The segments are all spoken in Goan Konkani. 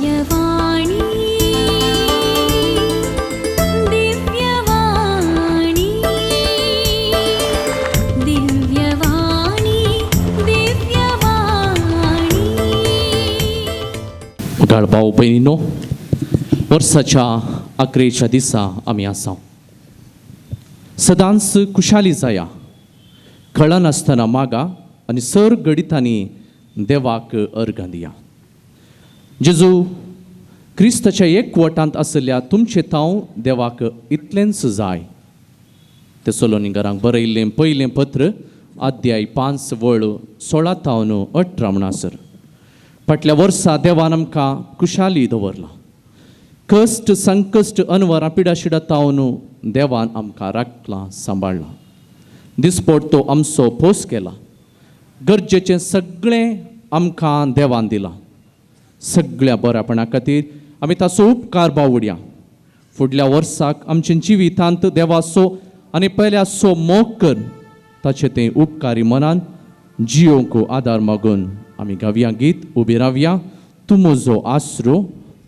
दिव्यवाणी दिव्यवाणी दिव्यवाणी दिव्यवाणी. मुखार भाव भयणीनो, वर्साच्या अकरेच्या दिसा आमी आसा. सदांच खुशाली जाया, कळनासतना मागा आनी सर घडितांनी देवाक अर्गां दिया. जेजू क्रिस्ताच्या एकवटांत आशिल्ल्या तुमचे तांव देवाक इतलेंच जाय. ते सोलोनिगरांक बरयल्लें पयलें पत्र अध्याय 5 वळ 16 तावन 18 म्हणसर. फाटल्या वर्सा देवान आमकां खुशाली दवरला. कश्ट संकश्ट अनवरां पिडाशिडा तावन देवान आमकां राखला, सांबाळ्ळा. दिसपट तो आमचो पोस केला. गरजेचें सगळें आमकां देवान दिलां. सगळ्या बऱ्यापणा खातीर आमी ताचो उपकार बावुडया. फुडल्या वर्साक आमच्या जिवितांत देवाचो आनी पयल्याचो मोग कर ताचे तें उपकारी मनान जियोंक आदार मागून आमी गावया गीत. उबी रावया. तूं म्हजो आसरो,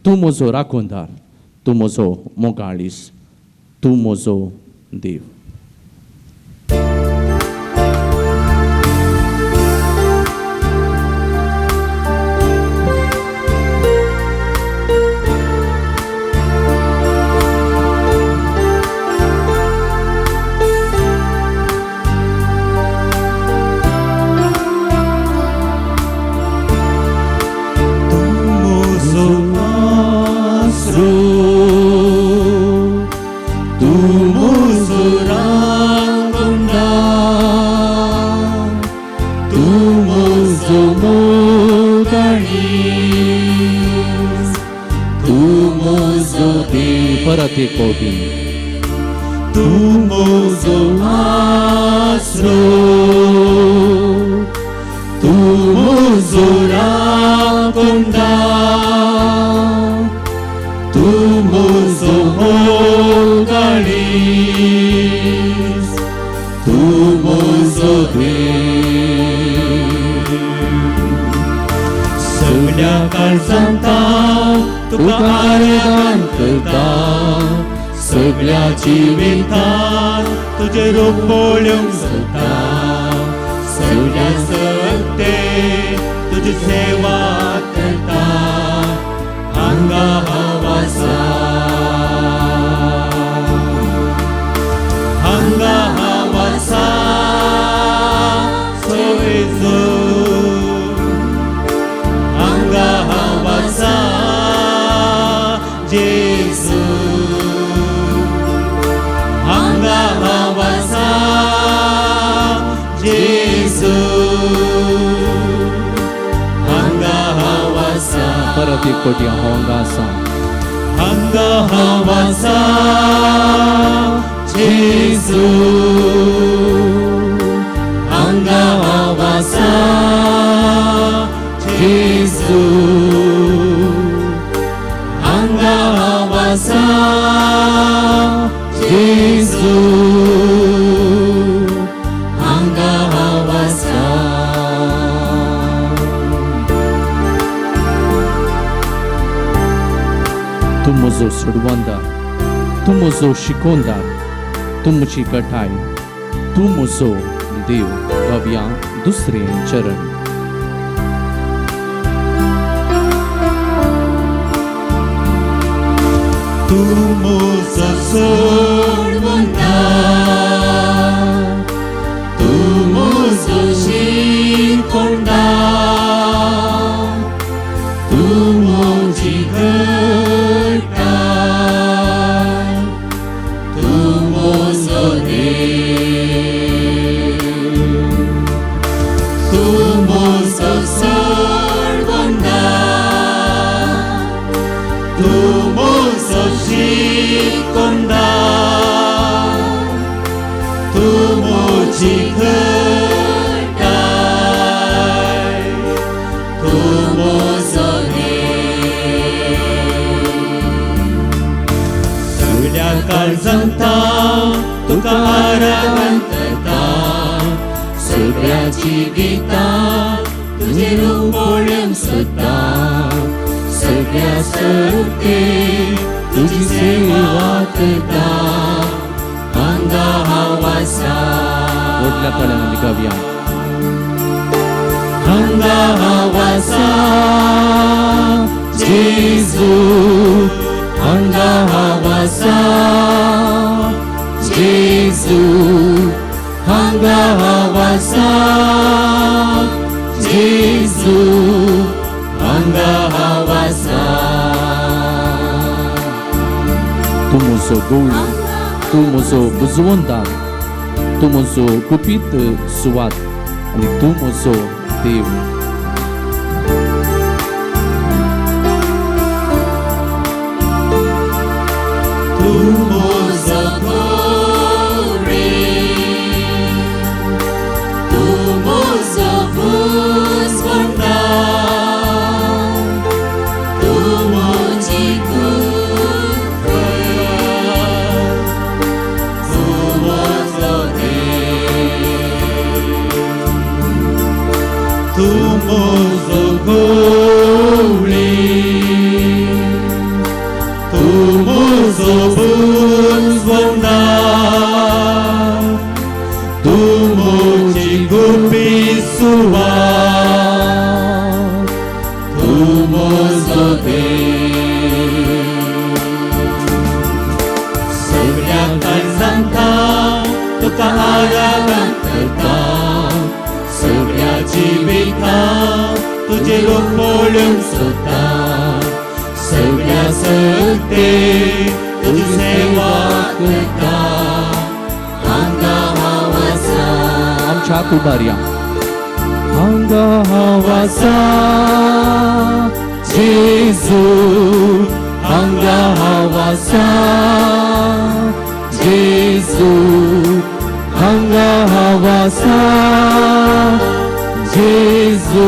तूं म्हजो राखणदार, तूं म्हजो मोगाळीस, तूं म्हजो देव. परत एक फावटी. तूं म्हजो आसरो, तूं म्हजो राखणदार, तूं म्हजो मोगाळीस, तूं म्हजो देव. सगळ्या काळजांत तुका आराधन करता, सगळ्या जिवितांत तुजें रूप पळोवंक सोदता, सगळ्या सत्ते तुजी सेवा करता. हांगा हांव आसा, हांगा हांव आसा, सोयजो हांगा हांव आसा, जेजू हांगा हांव आसा, जेजू हांगा हांव आसा. परत एक फावटी. हांव हांगा आसा, हांगा हांव आसा, जेजू हांगा हांव आसा, जेजू हांगा हांव आसा, जेजू हांगा हांव आसा. तूं म्हजो सोडवंदार, तूं म्हजो शिकोवंदार, तूं म्हजी गटाय, तूं म्हजो देव. गावया दुसरें चरण. तूं म्हजो सोडवंदार, तूं म्हजो शिकोवंदार, तूं म्हजी गटाय, तूं म्हजो देव. तूं म्हजो सोडवंदार, तूं म्हजो शिकोवंदार, तूं म्हजी घटाय, तूं म्हजो देव. सगळ्या काळजांत तुका आराधन करता, सगळ्या जिवितांत तुजें रूप पळोवंक सोदता, सगळ्या सगळ्या सक्ते तुजी सेवा करता हांगा हांव आसा. व्हडल्या ताळ्यान आमी गावया. हांगा हांव आसा जेजू, हांगा हांव आसा जेजू, हांगा हांव आसा जेजू, हांगा हांव आसा. तूं म्हजो गवळी, तूं म्हजो बुजवंदार, तूं म्हजो गुपीत सुवात आनी तूं म्हजो देव. तूं म्हजो गवळी, तूं म्हजो बुजवंदार, तूं म्हजी गुपीत, तूं म्हजो देव. तूं म्हजो गवळी, तूं म्हजो बुजवंदार, तूं म्हजी गुपीत सुवात, तूं म्हजो देव. सगळ्या काळजांता तुका आराधन करता, सगळ्या जिवितांत तुजें रूप पळोवंक सोदता, सगळ्या सक्ते तुजी सेवा करता हांगा हांव आसा. आमच्या हात उबारया. हांगा हांव आसा जेजू, हांगा हांव आसा जेजू, हांगा हांव आसा जेजू,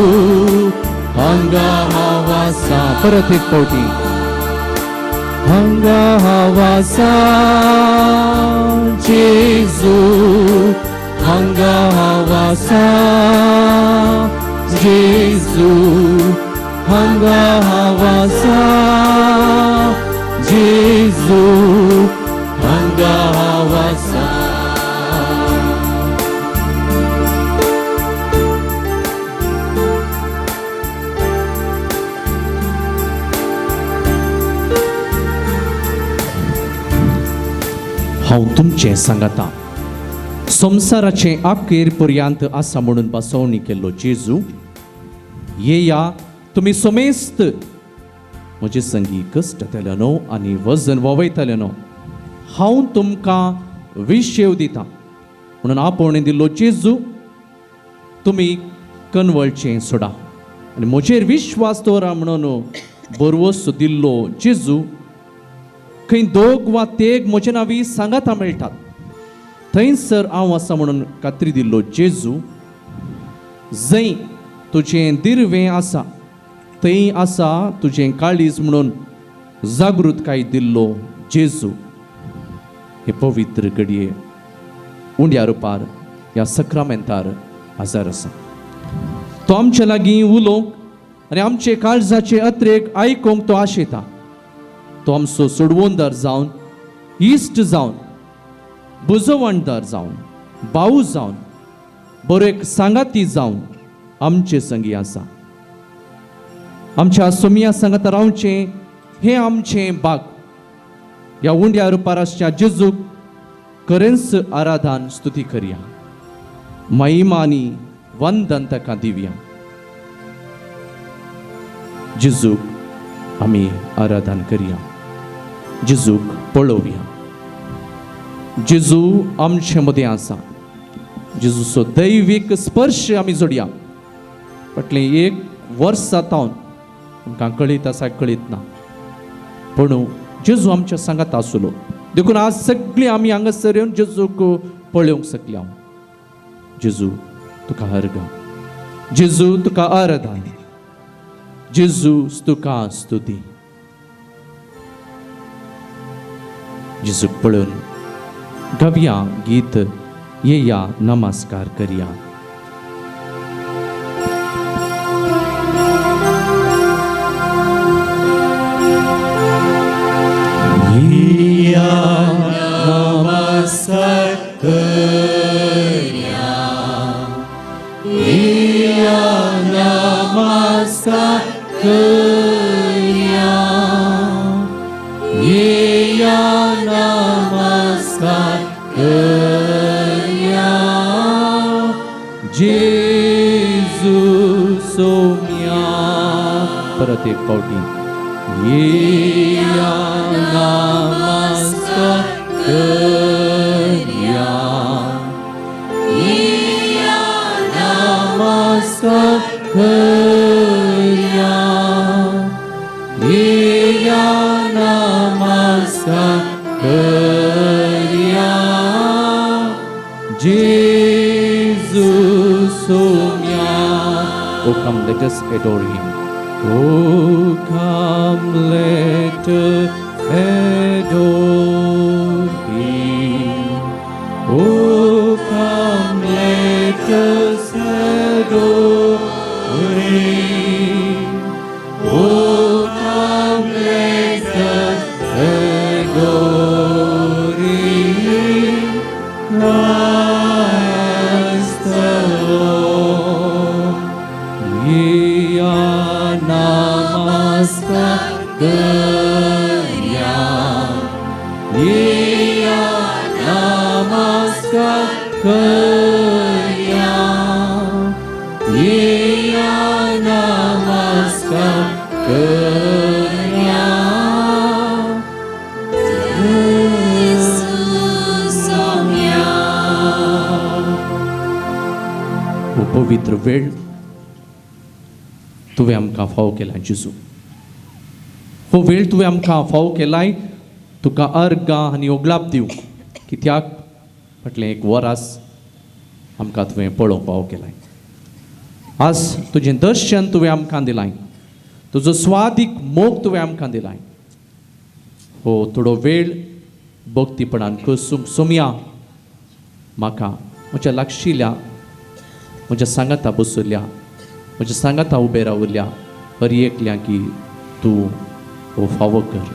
हांगा हांव आसा. परत एक फावटी. हांगा हांव आसा जेजू, हांगा हांव आसा जेजू, हांगा हांव आसा जेजू, हांगा हांव आसा. हांव तुमचें सांगाता संवसाराचें अखेर पर्यंत आसा म्हणून बसवणी केल्लो जेजू, येया तुमी समेस्त म्हजे संगी कश्टतले न्हू आनी वजन ववयतले न्हू, हांव तुमकां विशेव दिता म्हणून आपोवणें दिल्लो जेजू, तुमी कनवळचें सोडा आनी म्हजेर विश्वास दवरा म्हणून बरवस दिल्लो जेजू, खंय दोग वा तेग म्हजे नांवी सांगाता मेळटात थंयसर हांव आसा म्हणून खात्री दिल्लो जेजू, जंय तुजें दिर्वें आसा थंय आसा तुजें काळीज म्हणून जागृतकाय दिल्लो जेजू, हे पवित्र घडये उंड्या रुपार ह्या सक्रामेंतार हजर आसा. तो आमचे लागीं उलोवंक आनी आमचे काळजाचे अत्रेक आयकूंक तो आशेता. तो आमचो सोडवणदार जावन, इश्ट जावन, बुजवणदार जावन, भाऊ जावन, बरो एक सांगाती जावन आमचे संगी आसा. आमच्या सोमिया सांगाता रावचें हें आमचें बाग. ह्या उंड्या रुपार आसच्या जेजूक खरेंच आराधन स्तुती करया, महिमा आनी वंदन ताका दिवया. जेजूक आमी आराधन करया, जेजूक पळोवया. जेजू आमचे मदें आसा. जेजूचो दैवीक स्पर्श आमी जोडया. फाटलें एक वर्सा तावन आमकां कळीत आसा कळीत ना, पूण जेजू आमच्या सांगात आसलो देखून आज सगळीं आमी हांगासर येवन जेजूक पळोवंक शकल्या. जेजू तुका अर्गां, जेजू तुका आराधन, जेजू तुका स्तुती. जेजूक पळोवन गावया गीत, येया नमस्कार करया. परत एक फावटी. येया नमस्कार करया, येया नमस्कार करया, येया नमस्कार करया, जेजू Saumya. Oh, come, let us adore him. Oh, come, let us adore him. Oh, come, let us adore him. Oh, come, let us adore him. Christ the Lord. येया नमस्कार करया, येया नमस्कार करया, येया नमस्कार करया, जेजू सोम्या. हो पवित्र वेळ तुवें आमकां फावो केलाय जेजू. हो वेळ तुवें आमकां फावो केलाय तुका अर्गां आनी ओगलाप दिवंक, कित्याक फाटलें एक वरास आमकां तुवें पळोवंक फावो केलाय. आज तुजें दर्शन तुवें आमकां दिलाय, तुजो स्वादीक मोग तुवें आमकां दिलाय. हो थोडो वेळ भक्तीपणान कसूंक सोमया म्हाका म्हज्या लागशिल्ल्या, म्हज्या सांगाता बसुल्ल्या, म्हज्या सांगाता उबे रावल्या हर एकल्या की तूं हो फावो कर.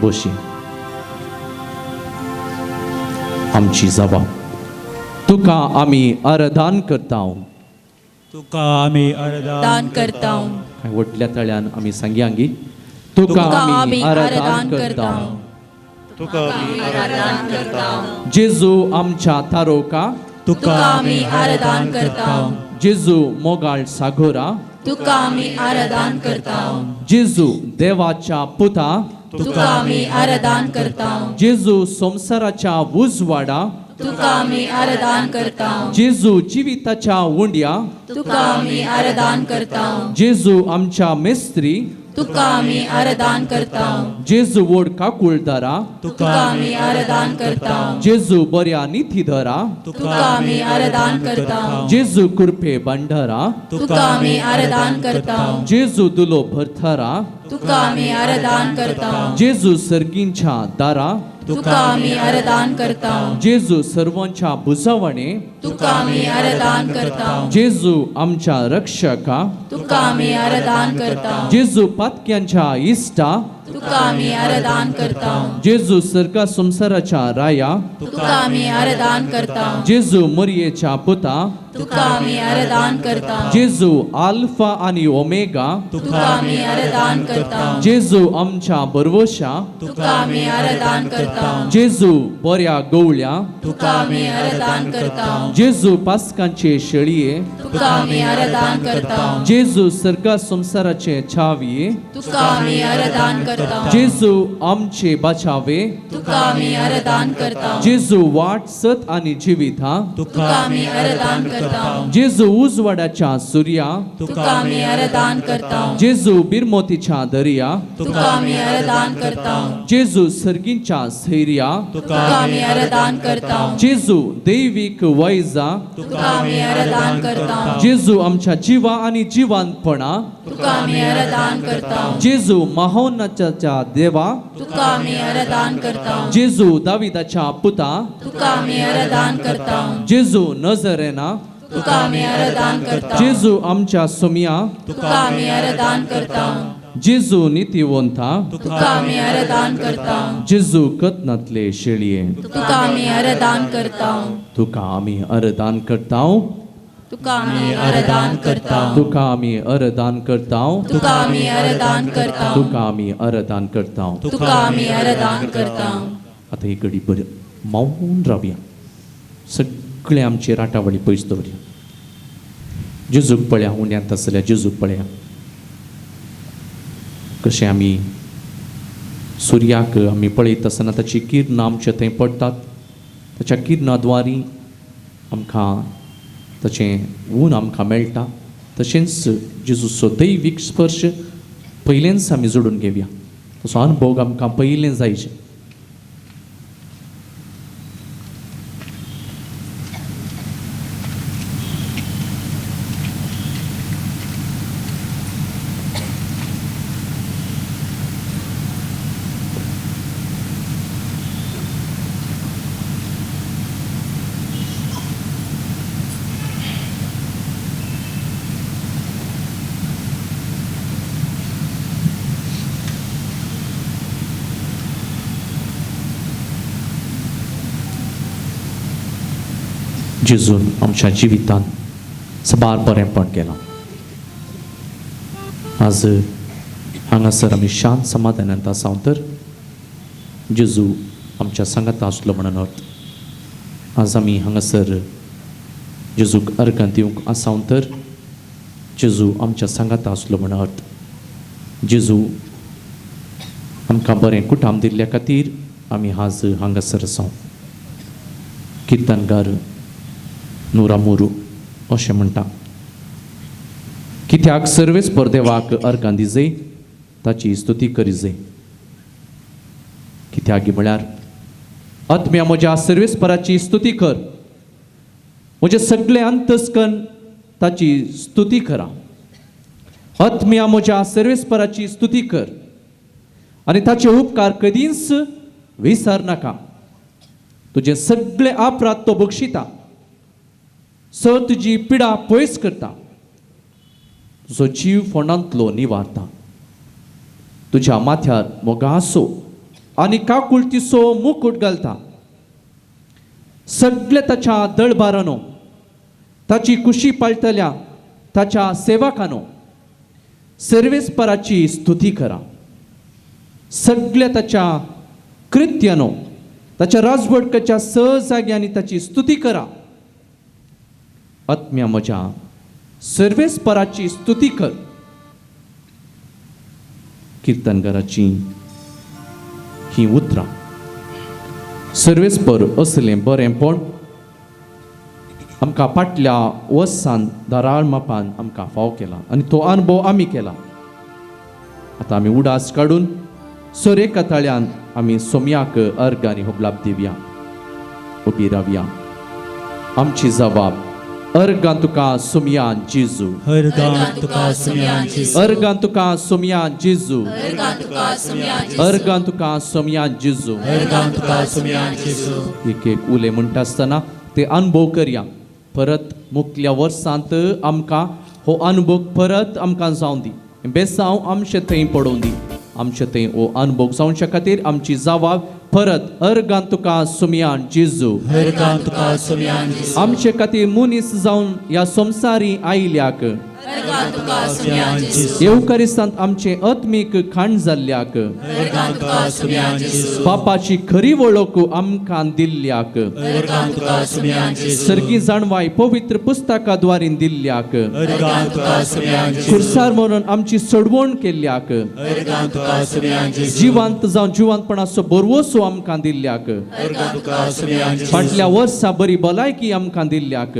बशी आमची जबाब तुका आमी अर्दान करता. तुका आमी अर्दान दान करता. कांय व्हडल्या तळ्यान आमी सांगया गी, तुका आमी अर्दान करता. तुका आमी अर्दान करता. जेजू आमच्या तारोका, तुका तुका आमी अर्दान करता. जेजू मोगाळ सागोरा, तुका आमी अर्दान करता. जेजू देवाच्या पुता, तुका आमी अर्दान करता. जेजू संवसाराच्या उजवाडा, तुका आमी अर्दान करता. जेजू जिविताच्या उंड्या, तुका आमी अर्दान करता. जेजू आमच्या मेस्त्री, तुका आमी अर्दान करता. जेजू व्हड काकुळदारा, तुका आमी अर्दान करता. जेजू बऱ्या नितीधरा, तुका आमी अर्दान करता. जेजू कृपे भांडारा, तुका आमी अर्दान करता. जेजू दुलो भरथरा, तुका आमी अर्दान करता. जेजू सर्गींच्या दारा, तुका आमी अर्दान करता. जेजू सर्वांच्या भुजावणे, तुका आमी अर्दान करता. जेजू आमच्या रक्षका, तुका आमी अर्दान करता. जेजू पातक्यांच्या इश्टा, तुका आमी अर्दान करता. जेजू सर्गा संवसाराच्या राया, तुका आमी अर्दान करता. जेजू मोरयेच्या पुता, तुका आमी अर्दान करता. जेजू आल्फा आनी ओमेगा, तुका आमी अर्दान करता. जेजू आमच्या बरवशा, तुका आमी अर्दान करता. जेजू बऱ्या गवळ्या, तुका आमी अर्दान करता. जेजू पास्कांचे शेळये, तुका आमी अर्दान करता. जेजू सर्गा संवसाराचे छावये, तुका आमी अर्दान करता. जेजू आमचे बचावे, तुका आमी अर्दान करता. जेजू वाट सत आनी जिविता, तुका आमी अर्दान करता. जेजू उजवाडाच्या सुर्या, तुका आमी अर्दान करता. जेजू बिरमोतीच्या दर्या, तुका आमी अर्दान करता. जेजू सर्गींच्या सैर्या, तुका आमी अर्दान करता. जेजू दैवीक वैजा, तुका आमी अर्दान करता. जेजू आमच्या जिवा आनी जिवानपणा, तुका आमी अर्दान करता. जेजू महोन्नताच्या देवा, तुका आमी अर्दान करता. जेजू दाविदाच्या पुता, तुका आमी अर्दान करता. जेजू नजरेना, तुका आमी अर्दान करता. जेजू आमच्या सोमया, तुका आमी अर्दान करता. जेजू नितीवंता, तुका आमी अर्दान करता. जेजू कथनांतले शेळये, तुका आमी अर्दान करता. तुका आमी अर्दान करता. तुका आमी अर्दान करता. तुका आमी अर्दान करता. तुका आमी अर्दान करता. तुका आमी अर्दान करता. तुका आमी अर्दान करता. आतां ही घडी बरी मौन रावया, सगळे आमचे राटावळी पयस दवरया. जेजूक पळया, उण्यांत आसल्या जेजूक पळया. कशें आमी सुर्याक आमी पळयत आसतना ताची किरणां आमचे थंय पडटात, ताच्या किरणां द्वारी आमकां ताचें ऊन आमकां मेळटा. तशेंच जेजूचो दैवीक स्पर्श पयलेंच आमी जोडून घेवया. तसो अनुभव आमकां पयलें जायचे. जेजून आमच्या जिवितांत साबार बरेंपण केलां. आज हांगासर आमी शांत समाधानांत आसा तर जेजू आमच्या सांगाता आसलो म्हणून अर्थ. आज आमी हांगासर जेजूक अर्गां दिवंक आसा तर जेजू आमच्या सांगाता आसलो म्हणून अर्थ. जेजू आमकां बरें कुटाम दिल्ल्या खातीर आमी आज हांगासर आसा. किर्तनगार नुरामुरू अशें म्हणटा, कित्याक सर्वेस परदेवाक अर्गां दिजय, ताची स्तुती करिजय. कित्याक म्हळ्यार आत्म्या म्हज्या सर्वेस्पराची स्तुती कर, म्हजें सगळें अंतस्कन ताची स्तुती करा. आत्म्या म्हज्या सर्वेस्पराची स्तुती कर आनी ताचे उपकार कदींच विसर नाका. तुजें सगळें अपराध तो बक्षिता, सर तुजी पिडा पयस करता, तुजो जीव फोंडांतलो निवारता. तुज्या माथ्यार मोगासो आनी काकुळतीचो मुकूट घालता. सगळे ताच्या दळबारानो, ताची कुशी पाळटल्या ताच्या सेवकानो सर्वेस्पराची स्तुती करा. सगळ्या ताच्या कृत्यानो, ताच्या राजवटकाच्या स जाग्यांनी ताची स्तुती करा. आत्म्या म्हज्या सर्वेस्पराची स्तुती कर. किर्तनगाराची ही उतरां. सर्वेस्पर असलें बरेंपण आमकां फाटल्या वर्सान धाराळ मापान आमकां फाव केला आनी तो अनुभव आमी केला. आतां आमी उडास काडून सर एका ताळ्यान आमी सोम्याक अर्ग आनी होबलाप दिवया. उबी रावया. आमची जबाब अर्गां तुका सोमयान जेजू, अर्गां तुका सोमयान जेजू, अर्गां तुका सोमयान जेजू, अर्गां तुका सोमयान जेजू, अर्गां तुका सोमयान जेजू. एक एक उले म्हणटा आसतना ते अनुभव करया. परत मुखल्या वर्सांत आमकां हो अनुभव परत आमकां जावं दी. बेसांव आमचे थंय पडोवं दी. आमचे थंय हो अनुभव जावच्या खातीर आमची जबाब परत अर्गां तुका सोमयान जेजू, अर्गां तुका सोमयान जेजू. आमचे खातीर मनीस जावन ह्या संवसारी आयल्याक, येवकारिस्तांत आमचें आत्मीक खाण जाल्ल्याक, बापाची खरी वळख आमकां दिल्ल्याक, सर्गी जाणवाय पवित्र पुस्तका द्वारीन दिल्ल्याक, खुर्सार म्हणून आमची सोडवण केल्ल्याक, जिवांत जावन जिवांतपणाचो बरवसो आमकां दिल्ल्याक, फाटल्या वर्सा बरी भलायकी आमकां दिल्ल्याक,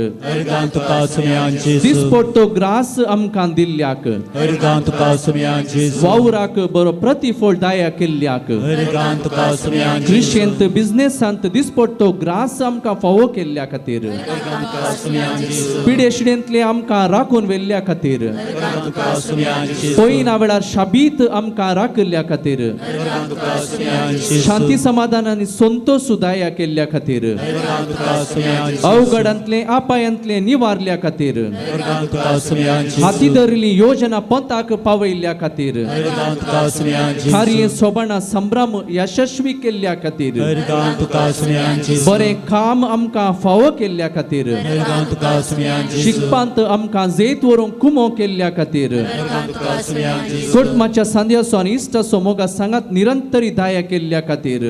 दिसपडतो ग्रास आमकां दिल्ल्याक, वावराक बरो प्रतिफळ दया केल्ल्याक, कृशेंत बिजनेसांत दिसपडतो ग्रास आमकां फावो केल्ल्या खातीर, पिडेशिडेंतले आमकां राखून व्हेल्ल्या खातीर, पयना वेळार शाबीत आमकां राखिल्ल्या खातीर, शांती समाधान आनी संतोष दया केल्ल्या खातीर, अवघडांतले अपायांतले निवारल्या खातीर, हाती धरली योजना पंथाक पावयल्ल्या खातीर, कार्य सोबणा संभ्रम यशस्वी केल्ल्या खातीर, बरें काम आमकां फावो केल्ल्या खातीर, शिकपांत आमकां जैत व्हरूंक कुमो केल्ल्या खातीर, कुटुंबाच्या सांद्याचो आनी इश्टाचो मोगा सांगात निरंतरी दया केल्ल्या खातीर,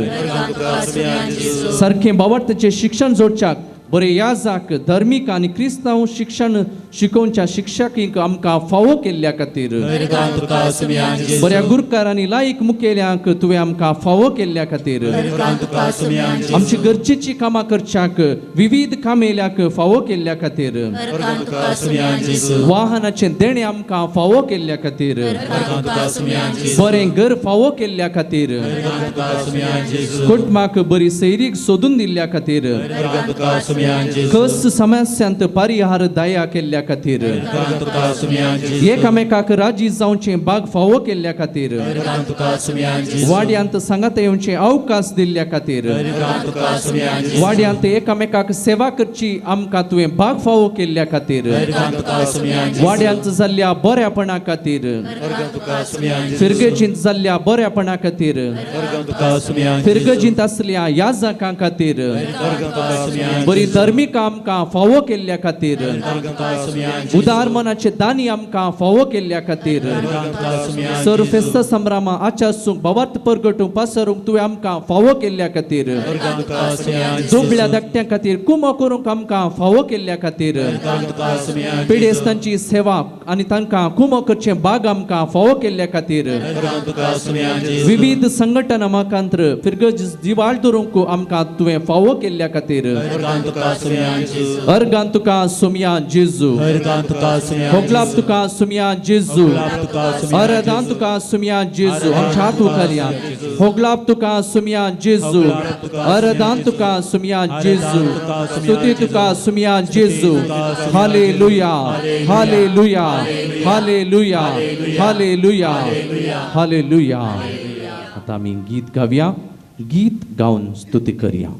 सारकें बाबा शिक्षण जोडच्याक बरे याजाक धर्मीक आनी क्रिस्तांव शिक्षण शिकोवच्या शिक्षकींक आमकां फावो केल्ल्या खातीर, बऱ्या गुरकारांनी लायक मुखेल्यांक तुवें आमकां फावो केल्ल्या खातीर, आमची गरजेची कामां करच्याक विविध कामेल्याक फावो केल्ल्या खातीर, वाहनाचें देणें आमकां फावो केल्ल्या खातीर, बरें घर फावो केल्ल्या खातीर, कुटुंबाक बरी सैरीक सोदून दिल्ल्या खातीर, कस समस्यांत परिहार दया केल्ल्या खातीर, एकामेकाक राजी जावचें बाग फावो केल्ल्या खातीर, वाड्यांत सांगात येवचें अवकाश दिल्ल्या खातीर, वाड्यांत एकामेकाक सेवा करची आमकां तुवें बाग फावो केल्ल्या खातीर, वाड्यांत जाल्ल्या बऱ्यापणा खातीर, फिरगजींत जाल्ल्या बऱ्यापणा खातीर, फिरगजींत आसल्या याजकां खातीर, बरी धर्मीक आमकां फावो केल्ल्या खातीर, उदार मनाचे दानी आमकां फावो केल्ल्या खातीर, सर फेस्त संभ्रमा आचारसूंक भावार्थ परगटूंक पासरूंक तुवें आमकां फावो केल्ल्या खातीर, दुबळ्या धाकट्यां खातीर कुमो करूंक आमकां फावो केल्ल्या खातीर, पिडेस्तांची सेवा आनी तांकां कुमो करचें बाग आमकां फावो केल्ल्या खातीर, विविध संघटना माकांत्र फिरगज दिवाळ दवरूंक आमकां तुवें फावो केल्ल्या खातीर, अर्गान तुका सुमया जेजू, होगलाप तुका सुमया जेजू, अरदान तुका सुमया जेजू, आमच्या हात उखलया, होगलाप तुका सुमया जेजू, अरदान तुका सुमया जेजू, स्तुती तुका सुमया जेजू. Hallelujah, hallelujah, hallelujah, hallelujah, hallelujah. आता आमी गीत गावया, गीत गावन स्तुती करया.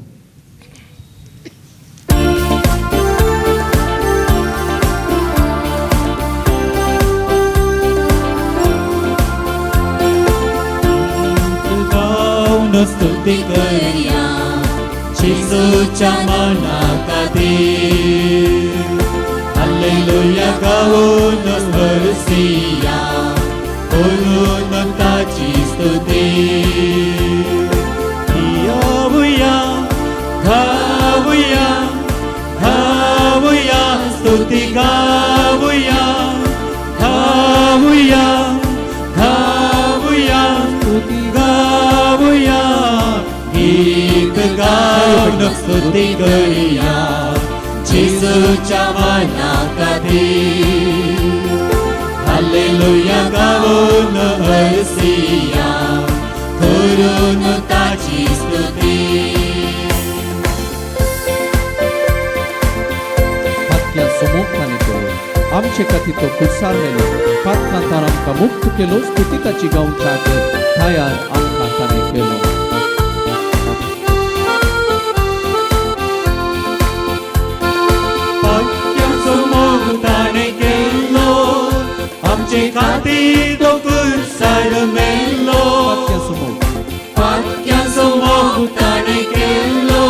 स्तुती करया जेजूच्या माना खातीर, हालेलुया गावन हरसिया करून ताची स्तुती. गावया गावया गावया स्तुती गावया गावया गावया स्तुती गावया, गीत गावन स्तुती करया जेजूच्या माना खातीर, हालेलुया गावन हरसिया करून ताची स्तुती. पातक्या समोक्ताने केलो आमचे खातीर तो खुर्सार मेलो, पातकांतान आमकां मुक्त केलो, स्तुती ताची गावच्याक तयार आमकां ताणें केलो. ताणें केलो आमचे खातीर तो खुर्सार मेलो, पातक्यांचो मोग ताणें केलो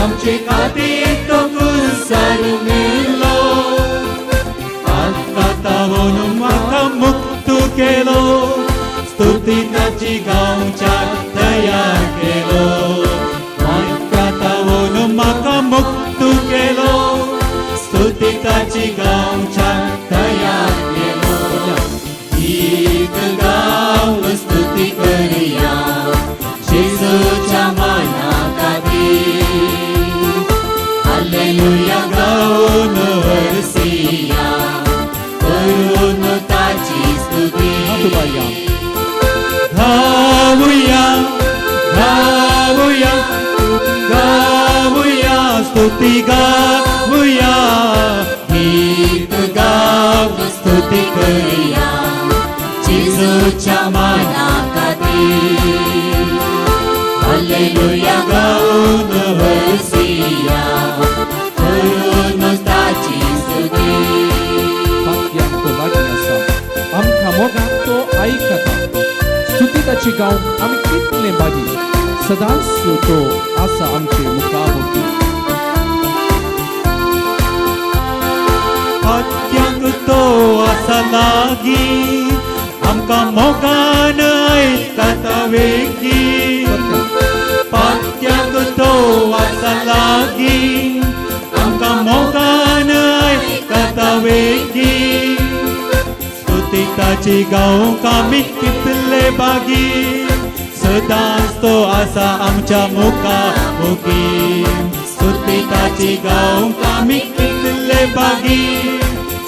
आमचे खातीर तो खुर्सार मेलो, पातकांतावन म्हाका मुक्त केलो, स्तुती ताची गावच्याक तयार केलो, पातकांतावन म्हाका मुक्त केलो, स्तुती ताची गावच्याक तयार केलो. गीत गावन स्तुती करया जेजूच्या माना खातीर, हालेलुया गावन हरसिया करून ताची स्तुती. गावया गावया गावया स्तुती गावया, गीत गावन स्तुती करया जेजूच्या माना खातीर, हालेलुया गावन हरसिया करून ताची स्तुती. पातक्यांक तो लागीं आसा, आमकां मोगान तो आयकता, स्तुती ताची गावंक आमी कितले बागी, सदांच तो आसा आमचे मुखावटी. पातक्यांक तो आसा लागीं, आमकां मोगान आयकता वेगीं, पातक्यांक तो आसा लागीं, ताची गावंक आमी कितले बागी, सदांच तो आसा आमच्या मुखा मुखी। स्तुती ताची गावंक आमी कितले बागी,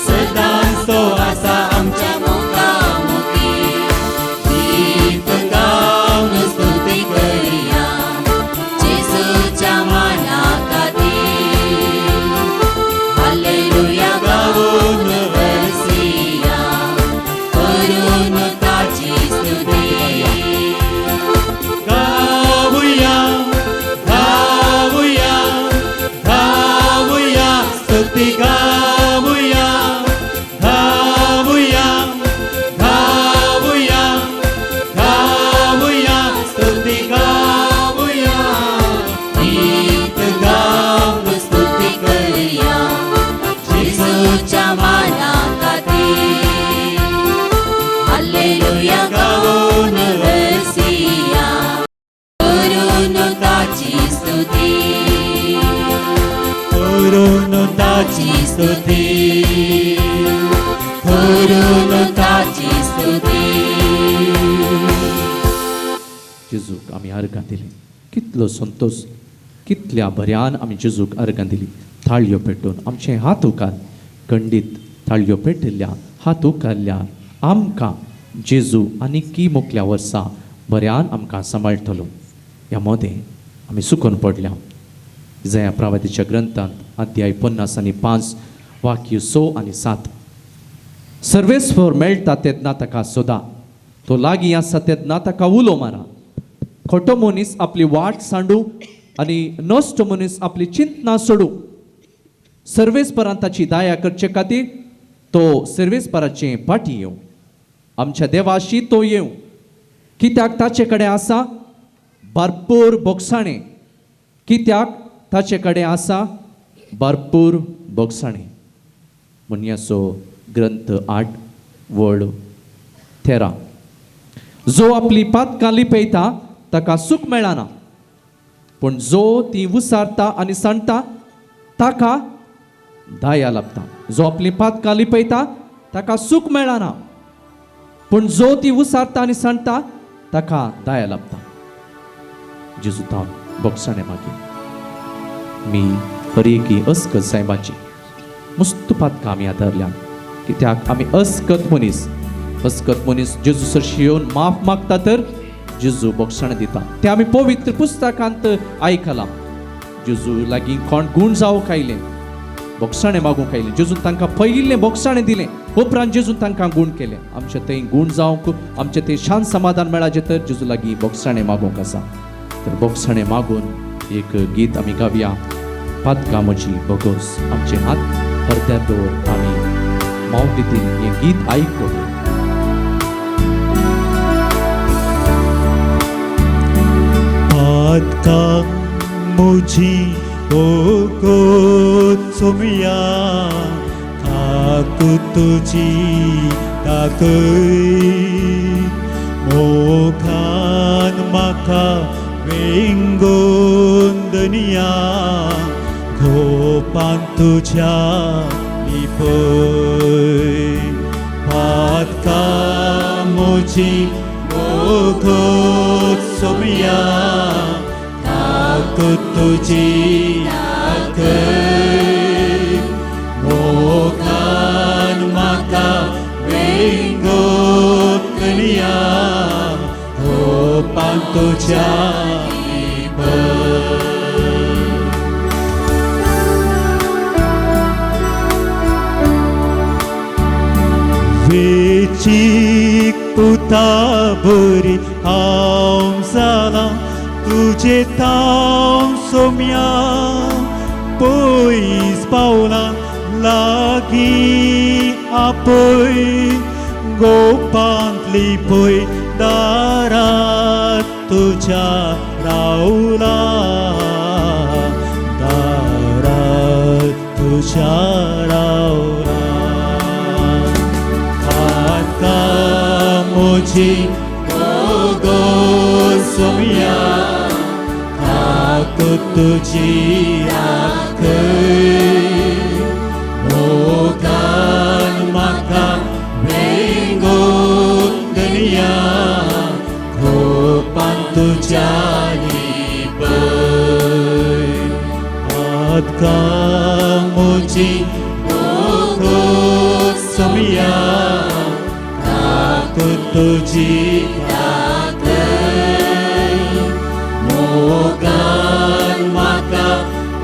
सदांच तो आसा आमच्या मुखा मुखी। गीत गावन स्तुती करुया जेजूच्या माना खातीर, हालेलुया गावन हरसिया करून ताची स्तुती। गावुया गावुया गावुया स्तुती गावुया गावुया गावुया गावुया स्तुती गावुया। गीत गावन स्तुती करुया जेजूच्या माना खातीर, हालेलुया गावन हरसिया करून ताची स्तुती। करून ताची स्तुती, करून ताची स्तुती। जेजूक आमी अर्गां दिली, कितलो संतोश, कितल्या बऱ्यान आमी जेजूक अर्गां दिली। थाळयो पेटोवन आमचे हात उकार खंडीत थाळयो पेटिल्ल्या हात उकारल्या आमकां जेजू आनी की मुखल्या वर्सा बऱ्यान आमकां सांबाळटलो। ह्या मोदें आमी सुकून पडल्या। जया प्रवादीच्या ग्रंथांत अध्याय 55 वाक्य 6 आनी 7, सर्वेस्पर मेळटा तेन्ना ताका सोदा, तो लागीं आसा तेन्ना ताका उलो मारा। खोटो मनीस आपली वाट सांडू आनी नश्ट मनीस आपली चिंतना सोडू। सर्वेस्परान ताची दया करचे खातीर तो सर्वेस्पराचे फाटी येवं, आमच्या देवाशी तो येवं, कित्याक ताचे कडेन आसा भरपूर बोगसाणें, कित्याक ताचे कडेन आसा भरपूर बोगसाणें। म्हणयाचो ग्रंथ 8 वळ 13, जो आपली पातकां लिपयता ताका सूख मेळना, पूण जो ती उसारता आनी सांडटा ताका दया लाभता। जो आपली पातकां लिपयता ताका सूख मेळना, पूण जो ती उसारता आनी सांडटा ताका दया लाभता। जेजू तावन बोगसाणें मागीर मी हरेकी अस्कत सायबाची मस्त पातकां आमी आदारल्या, कित्याक आमी अस्कत मनीस, अस्कत मनीस जेजू सरशी येवन माफ मागता तर जेजू बोगसाणें दिता। तें आमी पवित्र पुस्तकांत आयकलां। जेजू लागीं कोण गूण जावंक आयलें, बोगसाणें मागूंक आयलें, जेजून तांकां पयिल्लें बोगसाणें दिलें, उपरांत जेजून तांकां गूण केलें। आमचे थंय गूण जावंक, आमचे थंय शांत समाधान मेळाचें तर जेजू लागीं बोगसाणें मागूंक आसा। तर बोगसाणें मागून एक गीत आमी गावया, पातकां म्हजी बोगस। आमचे हात हरद्यार दवर आमी मावतीन हें गीत आयकून पातकां म्हजी बोगस सोमया, ताकू तुजी ताकय, मोगान म्हाका वेंगोवन दनिया, गोपान तुज्या लिपय। पातकां म्हजी बोगस सोमया, ताकू तुजी ताकय, मोगान म्हाका वेंगोवन दनिया, गोपान तुज्या लिपय। वेचीक पुता बरी हांव जालां तुजे तांव सोम्या, पयस पावलां लागीं आपय, गोपांत लिपय दारात तुज्या रावला, दारात तुज्या रावला। पातकां म्हजी बोगस सोमया, ताकू तुजी राखय, मोगान म्हाका वेंगोवन तुज्या लिपय आदका म्हजी मोगूच सोमया ताकद तुजी दाखय मोगान म्हाका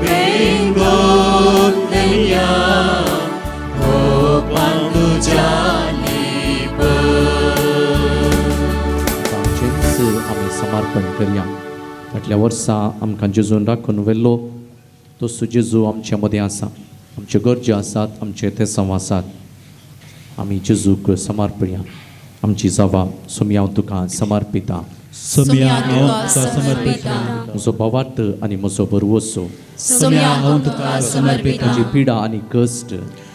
वेंगोवन नेया खोपान तुज्या लिपय. आमचेंच आमी समर्पण करया. फाटल्या वर्सा आमकां जेजून राखून व्हेल्लो तसो जेजू आमचे मदें आसा. आमच्यो गरज्यो आसात, आमचे तेसांव आसात. आमी जेजूक समर्पया. आमची जावा सोमया हांव तुका समर्पिता. सोमया हांव तुका समर्पिता. म्हजो भावार्थ आनी म्हजो भरवसो. सोमया हांव तुका समर्पिता. म्हजी पिडा आनी कश्ट.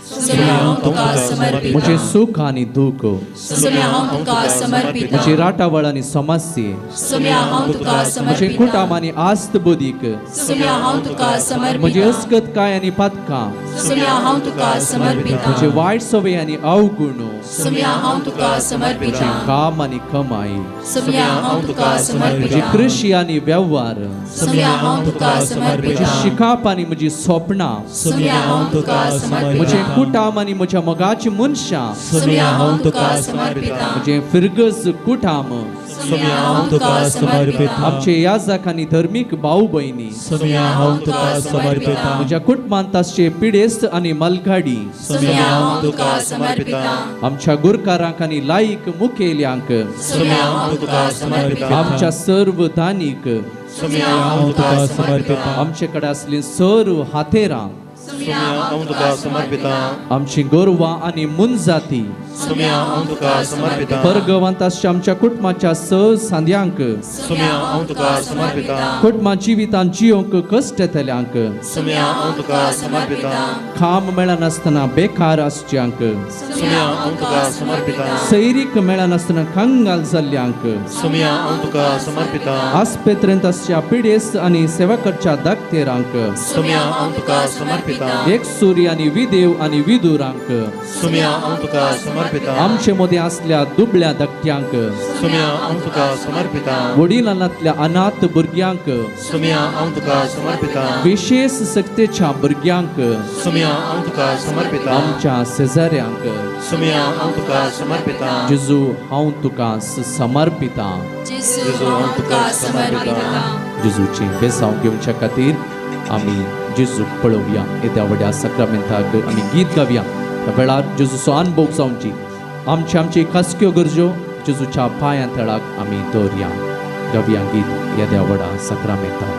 सोमया हांव तुका समर्पिता. म्हजें सूख आनी दूख. सोमया हांव तुका समर्पिता. म्हजी राटावळ आनी समस्ये. सोमया हांव तुका म्हजें समर्पिता. कुटाम आनी आस्त बुदीक. सोमया हांव तुका म्हजी समर्पिता. अस्कतकाय आनी पातकां. सोमया हांव तुका समर्पिता. म्हजे वायट सवय आनी अवगुण. सोमया हांव तुका समर्पिता. म्हजें काम आनी कमाई. सोमया हांव तुका म्हजी समर्पिता. कृशी आनी वेव्हार. सोमया हांव तुका म्हजी समर्पिता. शिकाप आनी म्हजी सोपणां. सोमया हांव तुका म्हजें समर्पिता. कुटाम आनी म्हज्या मोगाची मनशां. सोमया हांव तुका समर्पिता. म्हजें फिरगज कुटाम. सोमया हांव तुका समर्पिता. आमचे याजक आनी धर्मीक भाव भयणी. सोमया हांव तुका समर्पिता. म्हज्या कुटुंबांत आसचे पिडेस्त आनी मलघाडी. सोमया हांव तुका समर्पिता. आमच्या गुरकारांक आनी लायक मुखेल्यांक. सोमया हांव तुका समर्पिता. आमच्या सर्व दानीक. सोमया हांव तुका समर्पिता. आमचे कडेन आसली सर्व हातेरां. सोमया हांव तुका समर्पिता. आमची गोरवां आनी मुनजाती. सोमया हांव तुका समर्पिता. परगवांत आसच्या आमच्या कुटुंबाच्या स सांद्यांक. सोमया हांव तुका समर्पिता. कुटुंबा जिवितांत जियोंक कश्ट येतल्यांक. सोमया हांव तुका समर्पिता. काम मेळनासतना बेकार आसच्यांक. सोमया हांव तुका समर्पिता. सैरीक मेळनासतना कंगाल जाल्ल्यांक. सोमया हांव तुका समर्पिता. आस्पेत्रेंत आसच्या पिडेस्त आनी सेवा करच्या दाक्तेरांक. सोमया हांव तुका समर्पिता. एकसुरी आनी विदेव आनी विदुरांक. सोमया हांव तुका समर्पिता. आमचे मदें आसल्या दुबळ्या धाकट्यांक. सोमया हांव तुका समर्पिता. वडिलांतल्या अनाथ भुरग्यांक. सोमया हांव तुका समर्पिता. विशेष सक्तेच्या भुरग्यांक. सोमया हांव तुका समर्पिता. आमच्या शेजाऱ्यांक. सोमया हांव तुका समर्पिता. जेजू हांव तुका समर्पिता. जेजू हांव तुका समर्पिता. जेजूची बेसांव घेवच्या खातीर आमी जेजूक पळोवया. येद्या व्हड्या साक्रामेंताक आमी गीत गावया. त्या वेळार जेजूचो अनभोग जावची. आमची आमची खासक्यो गरजो जेजूच्या पांयां तळाक आमी दवरया. गावया गीत येद्या व्हडा साक्रामेंताक.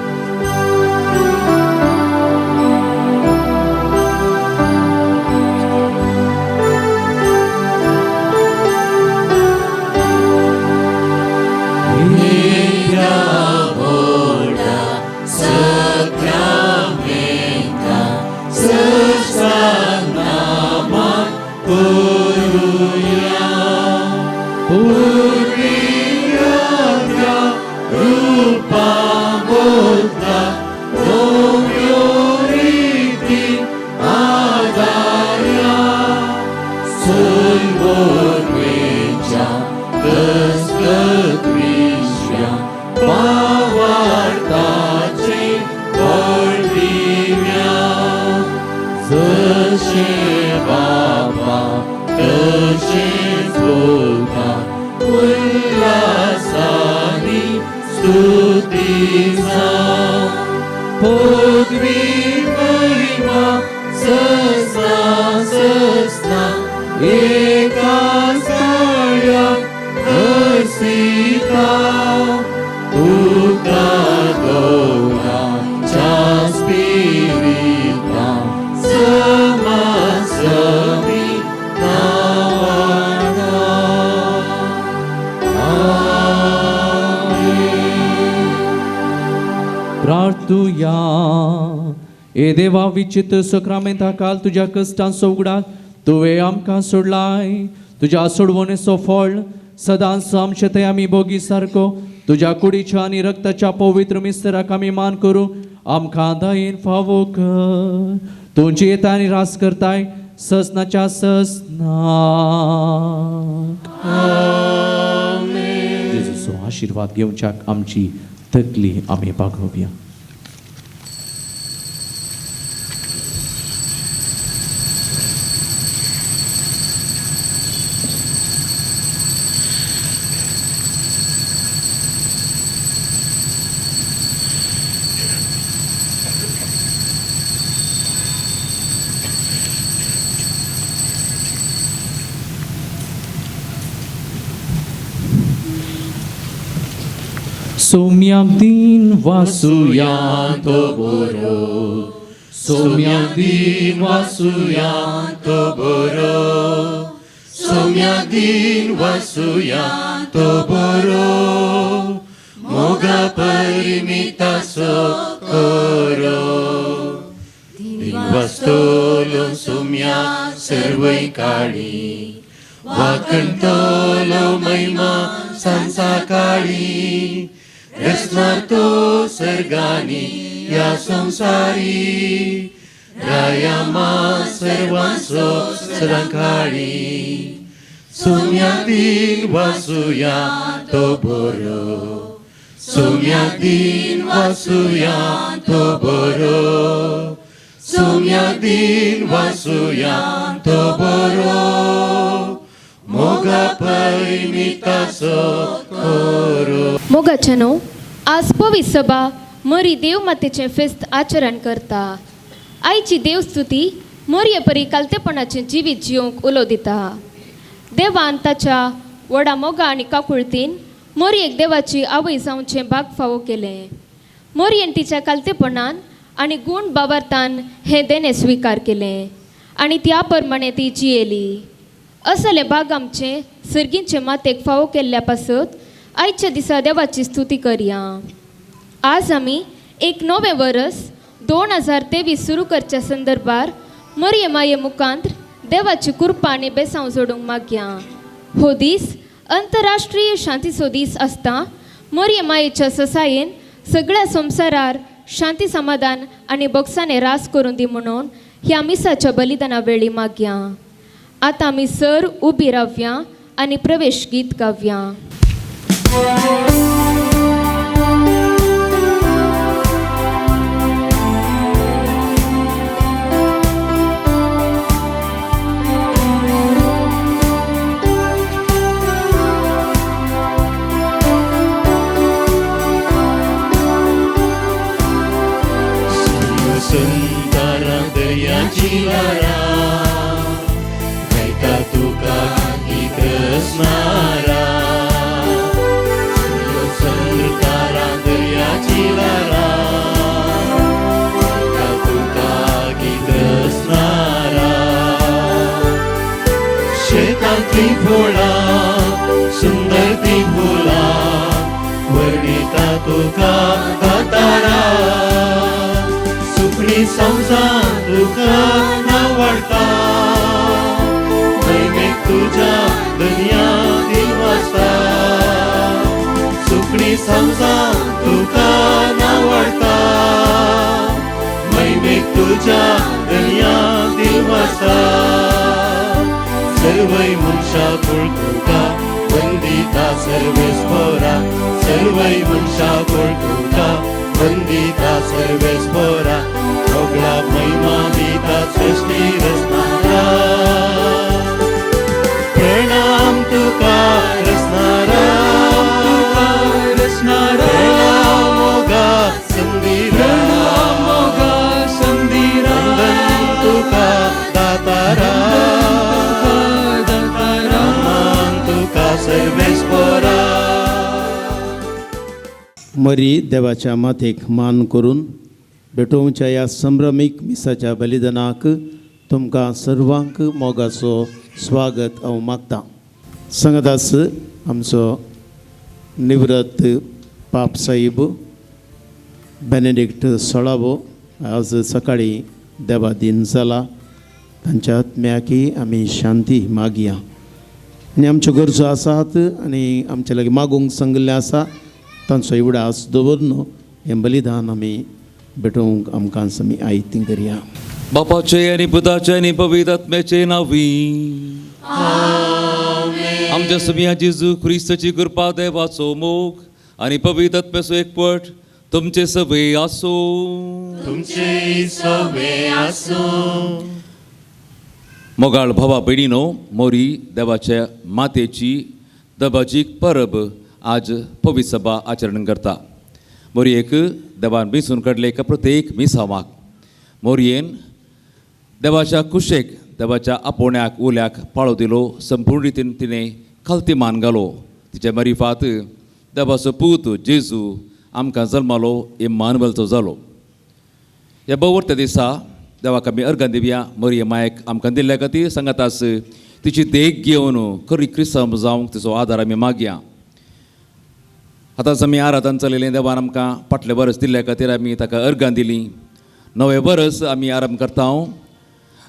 प्रार्थुया. ए देवा विचित्र सक्रामेंता काल तुज्या कश्टांचो उगडास तुवें आमकां सोडलाय. तुज्या सोडवणेचो फळ सदांच आमचे थंय आमी भोगी सारको तुज्या कुडीच्या आनी रक्ताच्या पवित्र मिस्तराक आमी मान करूं आमकां दयेन फावो कर. तूं जियेता आनी रास करताय ससनाच्या ससनाक. जेजूचो आशिर्वाद घेवच्याक आमची तकली आमी बागोवया. सोम्याक दिन वासुया तो बरो, सोम्याक दिन वासुया तो बरो, सोम्याक दिन वासुया तो बरो, मोगा परिमितासो करो. दिन वाचतलो सोम्या सर्वय काळी, वाकणतलो महिमा सांसा काळी, रचणार तो सर्गानी या संसारी, रायामा सर्वांचो सदां काळी. सोम्या दिन वासुया तो बरो, सोम्या दिन वासुया तो बरो, सोम्या दिन वासुया तो बरो, मोगा परिमितासो करो. मोगाच्यानो, आज पवित्र सभा मरी देव मातेचें फेस्त आचरण करता. आयची देवस्तुती मोरये परी कालतेपणाचें जिवीत जियोंक उलो दिता. देवान ताच्या व्हडा मोगा आनी काकुळतीन मोरयेक देवाची आवय जावचें भाग फावो केलें. मोरयेन तिच्या कालतेपणान आनी गूण बाबार्थान हें देणें स्विकार केलें आनी त्या प्रमाणे ती जियेली. असलें भाग आमचें सर्गींचे मातेक फावो केल्ल्या पासत आयच्या दिसा देवाची स्तुती करया. आज आमी एक नवें वरस 2023 सुरू करच्या संदर्भार मोरये माये मुखांत देवाची कृपा आनी बेसांव जोडूंक मागया. हो दीस अंतरराष्ट्रीय शांतीचो दीस आसता. मोरये मायेच्या ससायेन सगळ्या संवसारार शांती समाधान आनी बोगसाने रास करून दी म्हणून ह्या मिसाच्या बलिदाना वेळी मागया. आतां आमी सर उबी रावया आनी प्रवेश गीत गावया. सुंदर दर्याची ल्हारां गायता तुका गीत रचणारा, संतारा दर्याची ल्हारां गायता तुका गीत रचणारा. शेतांतली फुलां सुंदर ती फुलां वर्णिता तुका दातारा, सुकणी संवसार तुका नावडटा, महिमेक तुज्या दर्या दिल वाजता. सुकणी संवसार तुका नावडटा, महिमेक तुज्या दर्या दिल वाजता. सर्वय मनशां तुका वंदिता सर्वेस्पोरा, सर्वय मनशां तुका वंदिता सर्वेस्पोरा, सगळा महिमा दिता सृष्टी रचणारा. प्रणाम तुका रचणारा, रचणारा, मोगा संदिरा, मोगा संदिरा, तुका दातारा, दातारा, तुका सर्वेस्पोरा. मरी देवाच्या मातेक मान करून भेटोवच्या ह्या संभ्रमीक मिसाच्या बलिदानाक तुमकां सर्वांक मोगाचो स्वागत हांव मागतां. संगदास आमचो निवृत्त पाप साहेब बेनेडिक्ट सोळावो आज सकाळी देवा दिन जाला. तांच्या आत्म्याकी आमी शांती मागया आनी आमच्यो गरजो आसात आनी आमचे लागीं मागूंक सांगिल्लें आसा तांचो इवडास दवरन हें बलिदान आमी भेटोवंक आमकां आमी आयती करया. बापाचे आनी पुताचे आनी पवित्र आत्म्याचे नांवी. आमच्या आमच्या सुमिया जेजू क्रिस्ताची कृपा देवाचो मोग आनी पवित्र आत्म्याचो एकवट तुमचे सवे आसूं. तुमचे सवे आसूं. मोगाळ भावा भयणीनो, मोरी देवाच्या मातेची दबाजीक परब आज पवित्र सभा आचरण करता. मोरयेक देवान वेंचून काडले एका प्रत्येक मिसावाक मोरयेन देवाच्या कुशेक देवाच्या आपोवण्याक उल्याक पाळो दिलो. संपूर्ण रितीन तिणें खालती मान घालो. तिच्या मरिफात देवाचो पूत जेजू आमकां जल्मालो, इम्मानुएलचो जालो. ह्या बवर्त्या दिसा देवाक आमी अर्गां दिवया. मरिये मायक आमकां दिल्ल्या खातीर सांगातास तिची देख घेवन खरी क्रिस्तांव जावंक तिचो आदार आमी मागया. आतांच आमी आराधन चलयलें. देवान आमकां फाटलें बरस दिल्ल्या खातीर आमी ताका अर्गां दिलीं. नवें बरस आमी आरंभ करता.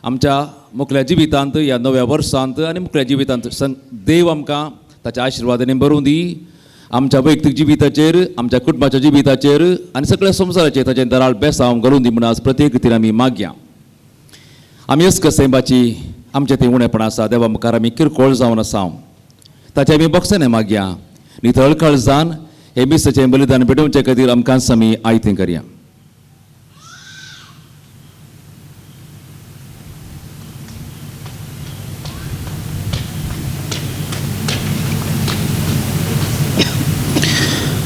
आमच्या मुखल्या जिवितांत ह्या नव्या वर्सांत आनी मुखल्या जिवितांत देव आमकां ताच्या आशिर्वादांनी भरूं दी. आमच्या वैयक्तीक जिविताचेर, आमच्या कुटुंबाच्या जिविताचेर आनी सगळ्या संवसाराचेर ताचें दराळ बेसांव घालून दी म्हूण आज प्रत्येक रितीन आमी मागया. आमी अस्कसेंबाची आमचें तें उणेपण आसा. देवा मुखार आमी किरकोळ जावन आसा. ताचें आमी बक्षाने मागया. नितळ काळजान हे मिसाचें बलिदान भेटोवचे खातीर आमकां आमी आयतें करया.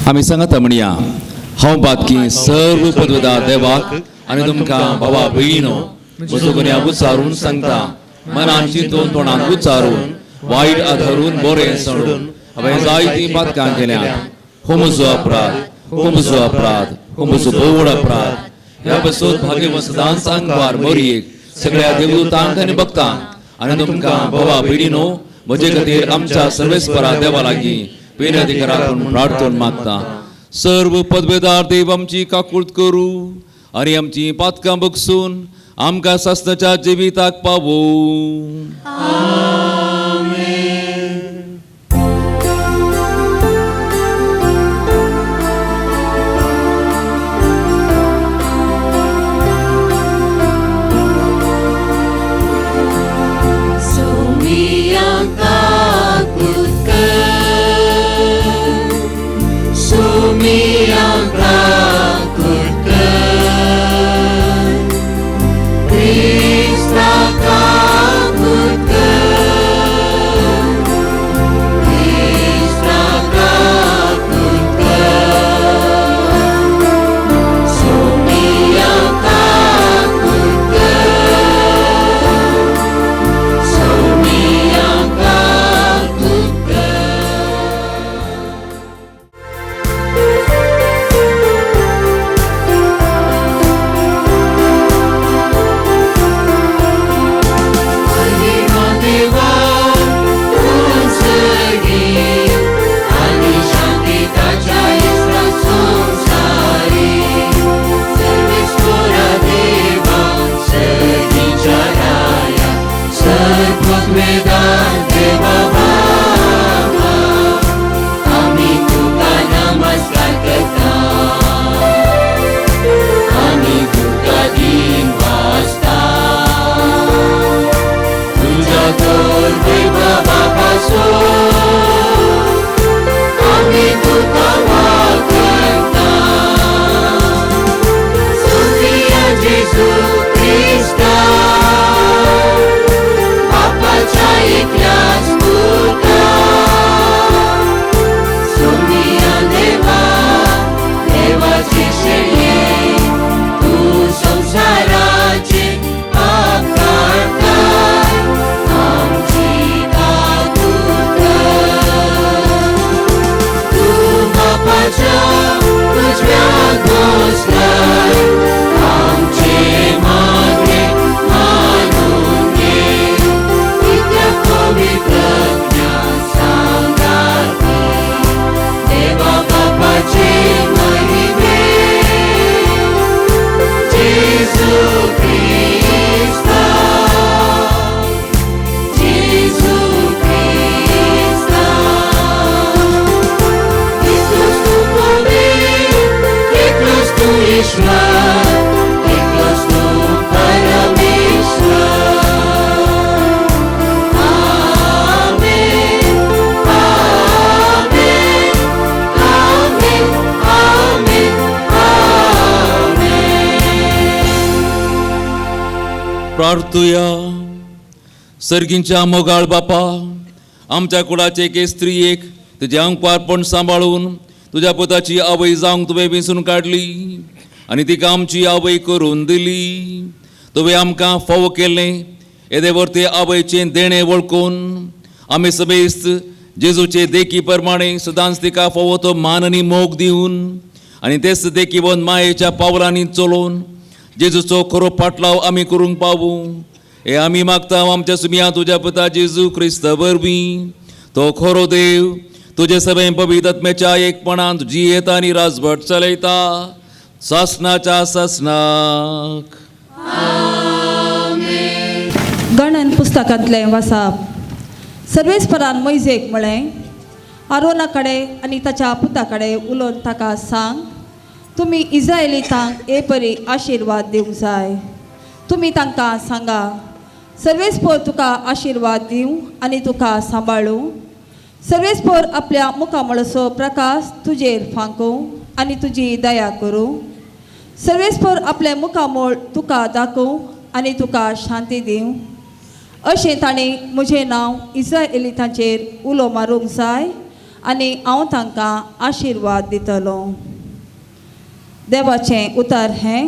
आमी सांगता म्हणया, हांव बातकी सर्व पदवदा देवाक आनी तुमकां भावा भयणीनो म्हजो गुन्यांव उच्चारून सांगता. मनान चिंतून तोंडान उच्चारून वायट आधारून बरें सोडून हांवें जायतीं पातकां केल्यात. हो म्हजो अपराध, हो म्हजो अपराध, हो म्हजो भोवड अपराध. ह्या पासून भाग्यवंत सदांच आंकवार मोरयेक सगळ्या देवदूतांक आनी भक्तांक आनी तुमकां भावा भयणीनो म्हजे खातीर आमच्या सर्वेस्परा देवा लागीं विनंती करात म्हूण प्रार्थना मागता. सर्व पदवेदार देव आमची काकूळत करूं आनी आमची पातकां बगसून आमकां सासणाच्या जिविताक पावोवं. परमेश्वर. आमेन. प्रार्थुया. सर्गींच्या मोगाळ बापा, आमच्या कुळाचे एके स्त्रियेक तुजें अंकवारपण सांबाळून तुज्या पुताची आवय जावंक तुवें वेंचून काडली आनी तिका आमची आवय करून दिली. तुवें आमकां फावो केलें येदे वरते आवयचें देणें वळखून आमी समेस्त जेजूचे देखी प्रमाणे सदांच तिका फावो तो मान आनी मोग दिवन आनी तेच देखीवन मायेच्या पावलांनी चलोवन जेजूचो खरो पाटलाव आमी करूंक पावूं हे आमी मागता आमच्या सुमया तुज्या पुता जेजू क्रिस्त वरवीं. तो खरो देव तुजे सगळे पवित्र आत्म्याच्या एकपणान जियेता आनी राजवट चलयता सासनाच्या सासनाक. गणन पुस्तकांतलें वाचप. सर्वेस्परान मोयजेक म्हळें, आरोना कडेन आनी ताच्या पुता कडेन उलोवन ताका सांग, तुमी इस्रायलितांक हे परी आशिर्वाद दिवंक जाय. तुमी तांकां सांगा, सर्वेस्पर तुका आशिर्वाद दिवं आनी तुका सांबाळूं. सर्वेस्पर आपल्या मुखामळचो प्रकाश तुजेर फांकूं आनी तुजी दया करूं. सर्वेस्पर आपलें मुखामळ तुका दाखोवं आनी तुका शांती दिवं. अशें ताणें म्हजें नांव इस्रायलितांचेर उलो मारूंक जाय आनी हांव तांकां आशिर्वाद दितलो. देवाचें उतर हें.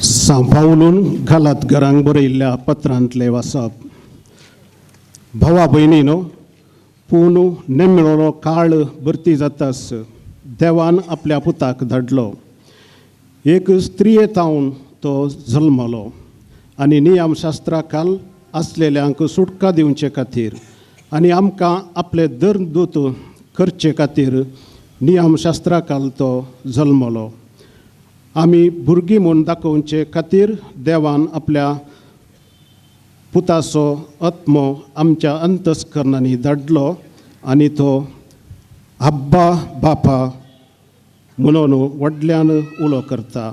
सांपावलून घालात घरांक बरयल्ल्या पत्रांतलें वाचप. भावा भयणीनो, पूण नेमिळो काळ भरती जातास देवान आपल्या पुताक धाडलो. एक स्त्रिये तावन तो जल्मलो आनी नियमशास्त्रा काल आसलेल्यांक सुटका दिवचे खातीर आनी आमकां आपले दरदूत करचे खातीर नियमशास्त्रा काल तो जल्मलो. आमी भुरगीं म्हूण दाखोवचे खातीर देवान आपल्या पुताचो आत्मो आमच्या अंतस्करणांनी धाडलो आनी तो आब्बा बापा म्हणून व्हडल्यान उलो करता.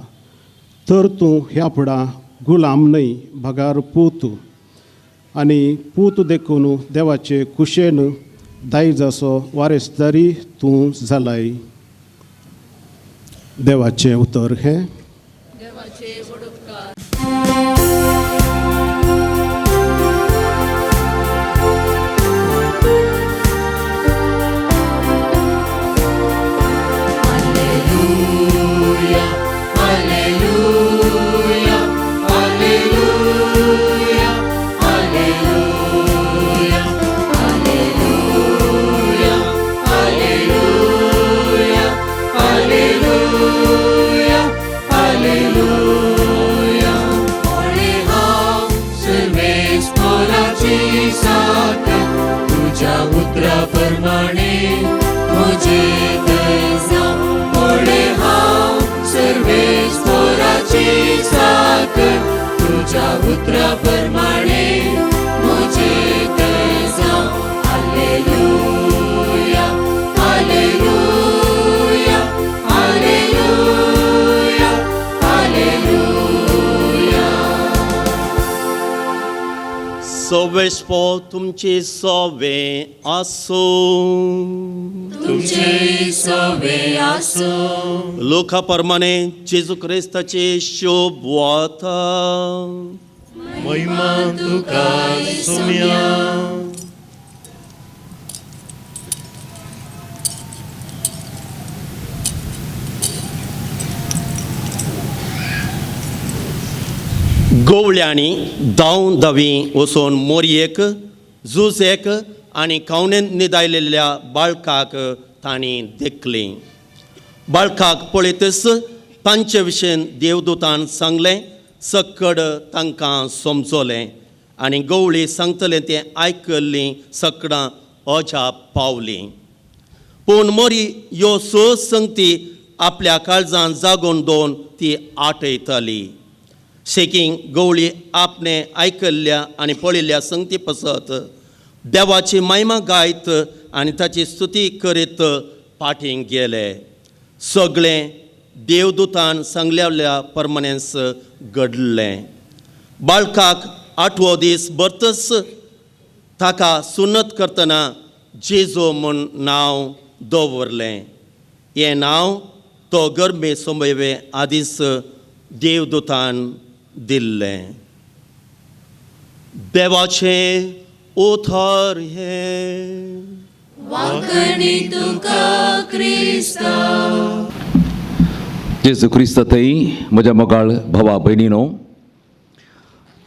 तर तूं ह्या फुडां गुलाम न्हय बगार पूत, आनी पूत देखून देवाचे कुशेन दायजाचो वारेसदारी तूं जालाय. देवाचें उतर हें. तुझ्या उतरा प्रमाणे मुझे जावं. हालेलुया हालेलुया हालेलुया हालेलुया. सवेस्पो तुमचे सवे आसूं, तुमचे सवे आसूं. लोका प्रमाणे जेजू क्रिस्ताचे शोभ वाता. महिमा तुका सुम्या. गोवळ्यांनी धांव धावी वचून मोरयेक जुजेक आनी कावणेन निदायलेल्या बाळकाक तांणी देखली. बाळकाक पळयतच तांचे विशीं देवदूतान सांगलें, सकड तांकां समजलें आनी गवळी सांगतलें तें आयकल्लीं सकडां अजाप पावलीं. पूण मोरी ह्यो स संगती आपल्या काळजान जागोवन दोन ती आठयताली. शेकींग गवळी आपणे आयकल्ल्या आनी पळयल्ल्या संगती पसत देवाची महिमा गायत आनी ताची स्तुती करीत पाटींग गेले. सगळें देवदूतान सांगलेल्या परमनेंस घडलें. बाळकाक आठवो दीस भरतच ताका सुन्नत करतना जेजो म्हूण नांव दवरलें. हें नांव तो गरमे सोंबयवे आदींच देवदूतान दिल्लें. देवाचें उतर हें. वांकणी तुका क्रिस्ता. जेजू क्रिस्त थंय म्हज्या मोगाळ भावा भयणीनो,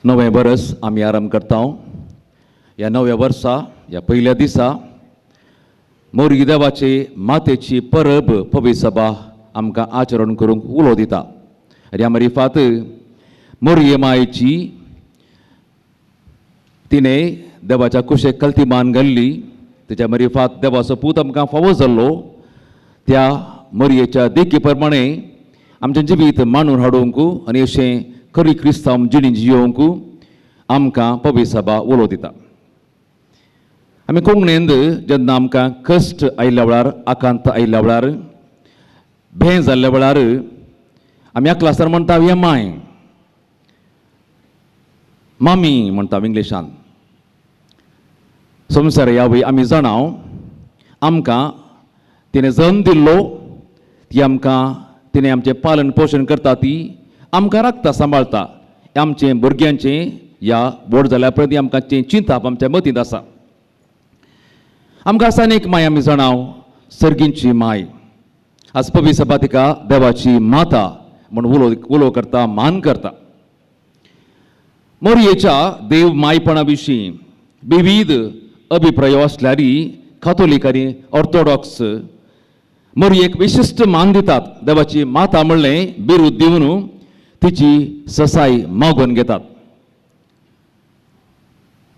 नवें बरस आमी आरंभ करता. ह्या नव्या वर्सा ह्या पयल्या दिसा मोरगी देवाचे मातेची परब पवित्र सभा आमकां आचरण करूंक उलो दिता. आनी ह्या मरिफात मोरये मायेची तिणें देवाच्या कुशेक कलती मान घाल्ली, तेच्या मरिफात देवाचो पूत आमकां फावो जाल्लो. त्या मोरयेच्या देखी प्रमाणे आमचें जिवीत मांडून हाडूंक आनी अशें खरी क्रिस्तांव जिणी जियोवंक आमकां पवित्र सभा उलो दिता. आमी कोंकणींत जेन्ना आमकां कश्ट आयिल्ल्या वेळार, आकांत आयिल्ल्या वेळार, भें जाल्ल्या वेळार आमी एकला आसतना म्हणटा हे माय, मामी म्हणटा इंग्लिशान. संवसार ह्या वय आमी जाणाव आमकां तिणें जल्म दिल्लो, ती आमकां तिणें आमचें पालन पोशण करता, ती आमकां राखता सांबाळता. आमचें भुरग्यांचें ह्या व्हड जाल्या प्रती आमकां तें चिंताप आमच्या मतींत आसा. आमकां आसा एक माय आमी जाणाव, सर्गींची माय. आज पवित्र सभा तिका देवाची माता म्हूण उलो उलो करता, मान करता. मोरयेच्या देव मायपणा विशीं विविध अभिप्राय आसल्यार कातोलीक आनी ऑर्थोडॉक्स मोरयेक विशिश्ट मान दितात. देवाची माता म्हणलें बिरूद दिवन तिची ससाय मागून घेतात.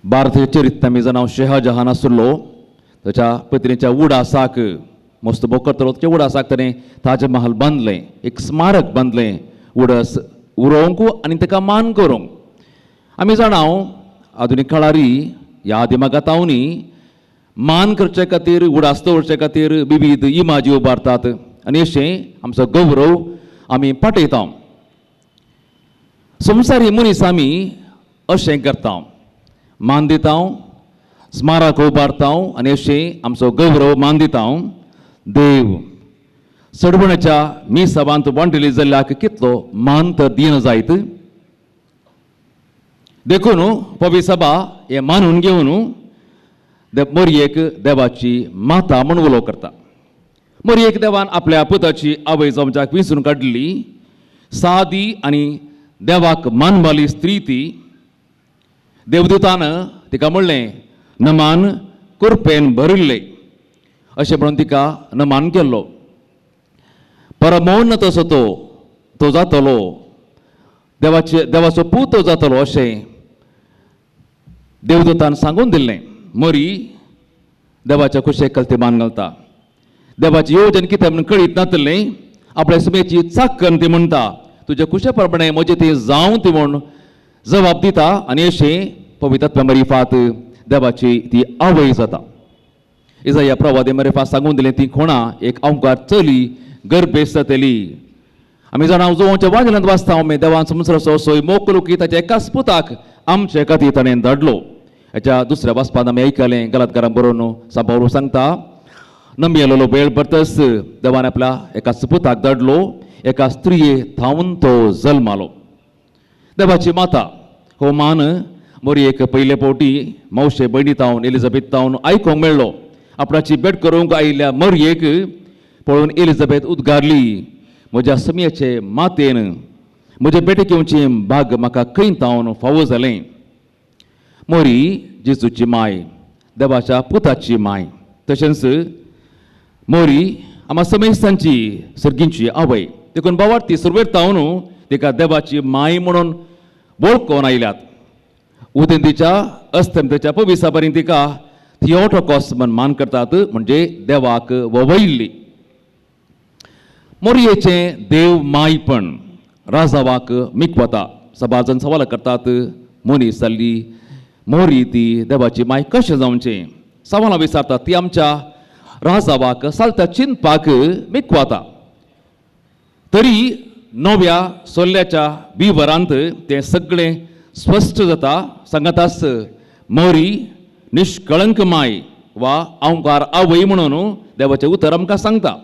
भारतीय चरित्र आमी जाणां शहाजहान आसलो, ताच्या पत्नीच्या उडासाक मस्त बोकर करतलो, ताच्या उडासाक ताणें ताजमहाल बांदलें, एक स्मारक बांदलें उडस उरोवंक आनी ताका मान करूंक. आमी जाणाव आधुनीक काळारी ह्या दिमागातावनी मान करचे खातीर उडास दवरचे खातीर विविध इमाजी उबारतात आनी अशें आमचो गौरव आमी पाठयता. संवसारी मनीस आमी अशें करता, मान दिता, स्मारक उबारता आनी अशें आमचो गौरव मान दिता. देव सडवणाच्या मिसावांत वांटली जाल्ल्याक कितलो मान तर दिना जायत. देखून पवी सभा हें मानून घेवन मोरयेक देवाची माता म्हूण उलो करता. मोरयेक देवान आपल्या पुताची आवय जावच्याक विंचून काडली. सादी आनी देवाक मानवाली स्त्री ती. देवदूतान तिका म्हणलें नमान कुरपेन भरिल्लें अशें म्हणून तिका नमान केल्लो. परमोन्न तसो तो तो जातलो, देवाचे देवाचो पूत जातलो अशें देवदूतान सांगून दिल्लें. मोरी देवाच्या कुशेक कलते मान घालता. देवाची योजन कितें म्हणून कळीत नातलें आपल्या सुमेची चाकन ती म्हणटा तुज्या कुशे प्रमाणे म्हजें ती जावं ती म्हूण जबाब दिता आनी अशें पवित्र मरिफात देवाची ती आवय जाता. इजाया प्रवादे मरिफात सांगून दिलें ती कोणा एक अवकार चली गर्भेस्त जातली. आमी जाणा जोवच्या वागल्यांत वाचता आमी देवान संवसाराचो सोय मोकलो की ताच्या एकाच पुताक आमचे खातीर ताणें धाडलो. हेच्या दुसऱ्या वाचपांत आमी आयकलें गलातकारां बरोवन सांबावलो सांगता नमयेलेलो वेळ भरतच देवान आपल्या एका पुताक धाडलो, एका स्त्रिये थावन तो जल्मालो. देवाची माता हो मान मोरयेक पयले फावटी मावशे भयणी तावन एलिझाबेथ तावन आयकूंक मेळ्ळो. आपणाची भेट करूंक आयिल्ल्या मोरयेक पळोवन एलिझाबेथ उद्गारली, म्हज्या समयाचे मातेन म्हजे भेटेक येवचें भाग म्हाका खंय तावन फावो जालें. मोरी जेजूची माय, देवाच्या पुताची माय, तशेंच मोरी आमा समेस्तांची सर्गींची आवय. देखून बावार्थी सुरवेर तावन तिका देवाची माय म्हणून वळखून आयल्यात. उदेंतीच्या अस्तंतेच्या पविसा पर्यंत तिका थियोटोकॉस म्हण मान करतात, म्हणजे देवाक ववयल्ली. मोरयेचें देव मायपण राजावाक मिकवता. सभाजन सवाल करतात मनीस जाल्ली मोरी ती देवाची माय कशें जावचें. सवालां विचारतात ती आमच्या राजावाक सालता चिंतपाक मिकवता. तरी नव्या सोल्ल्याच्या विवरांत तें सगळें स्पश्ट जाता. सांगतास मोरी निष्कळंक माय वा अवकार आवय म्हणून देवाचें उतर आमकां सांगता.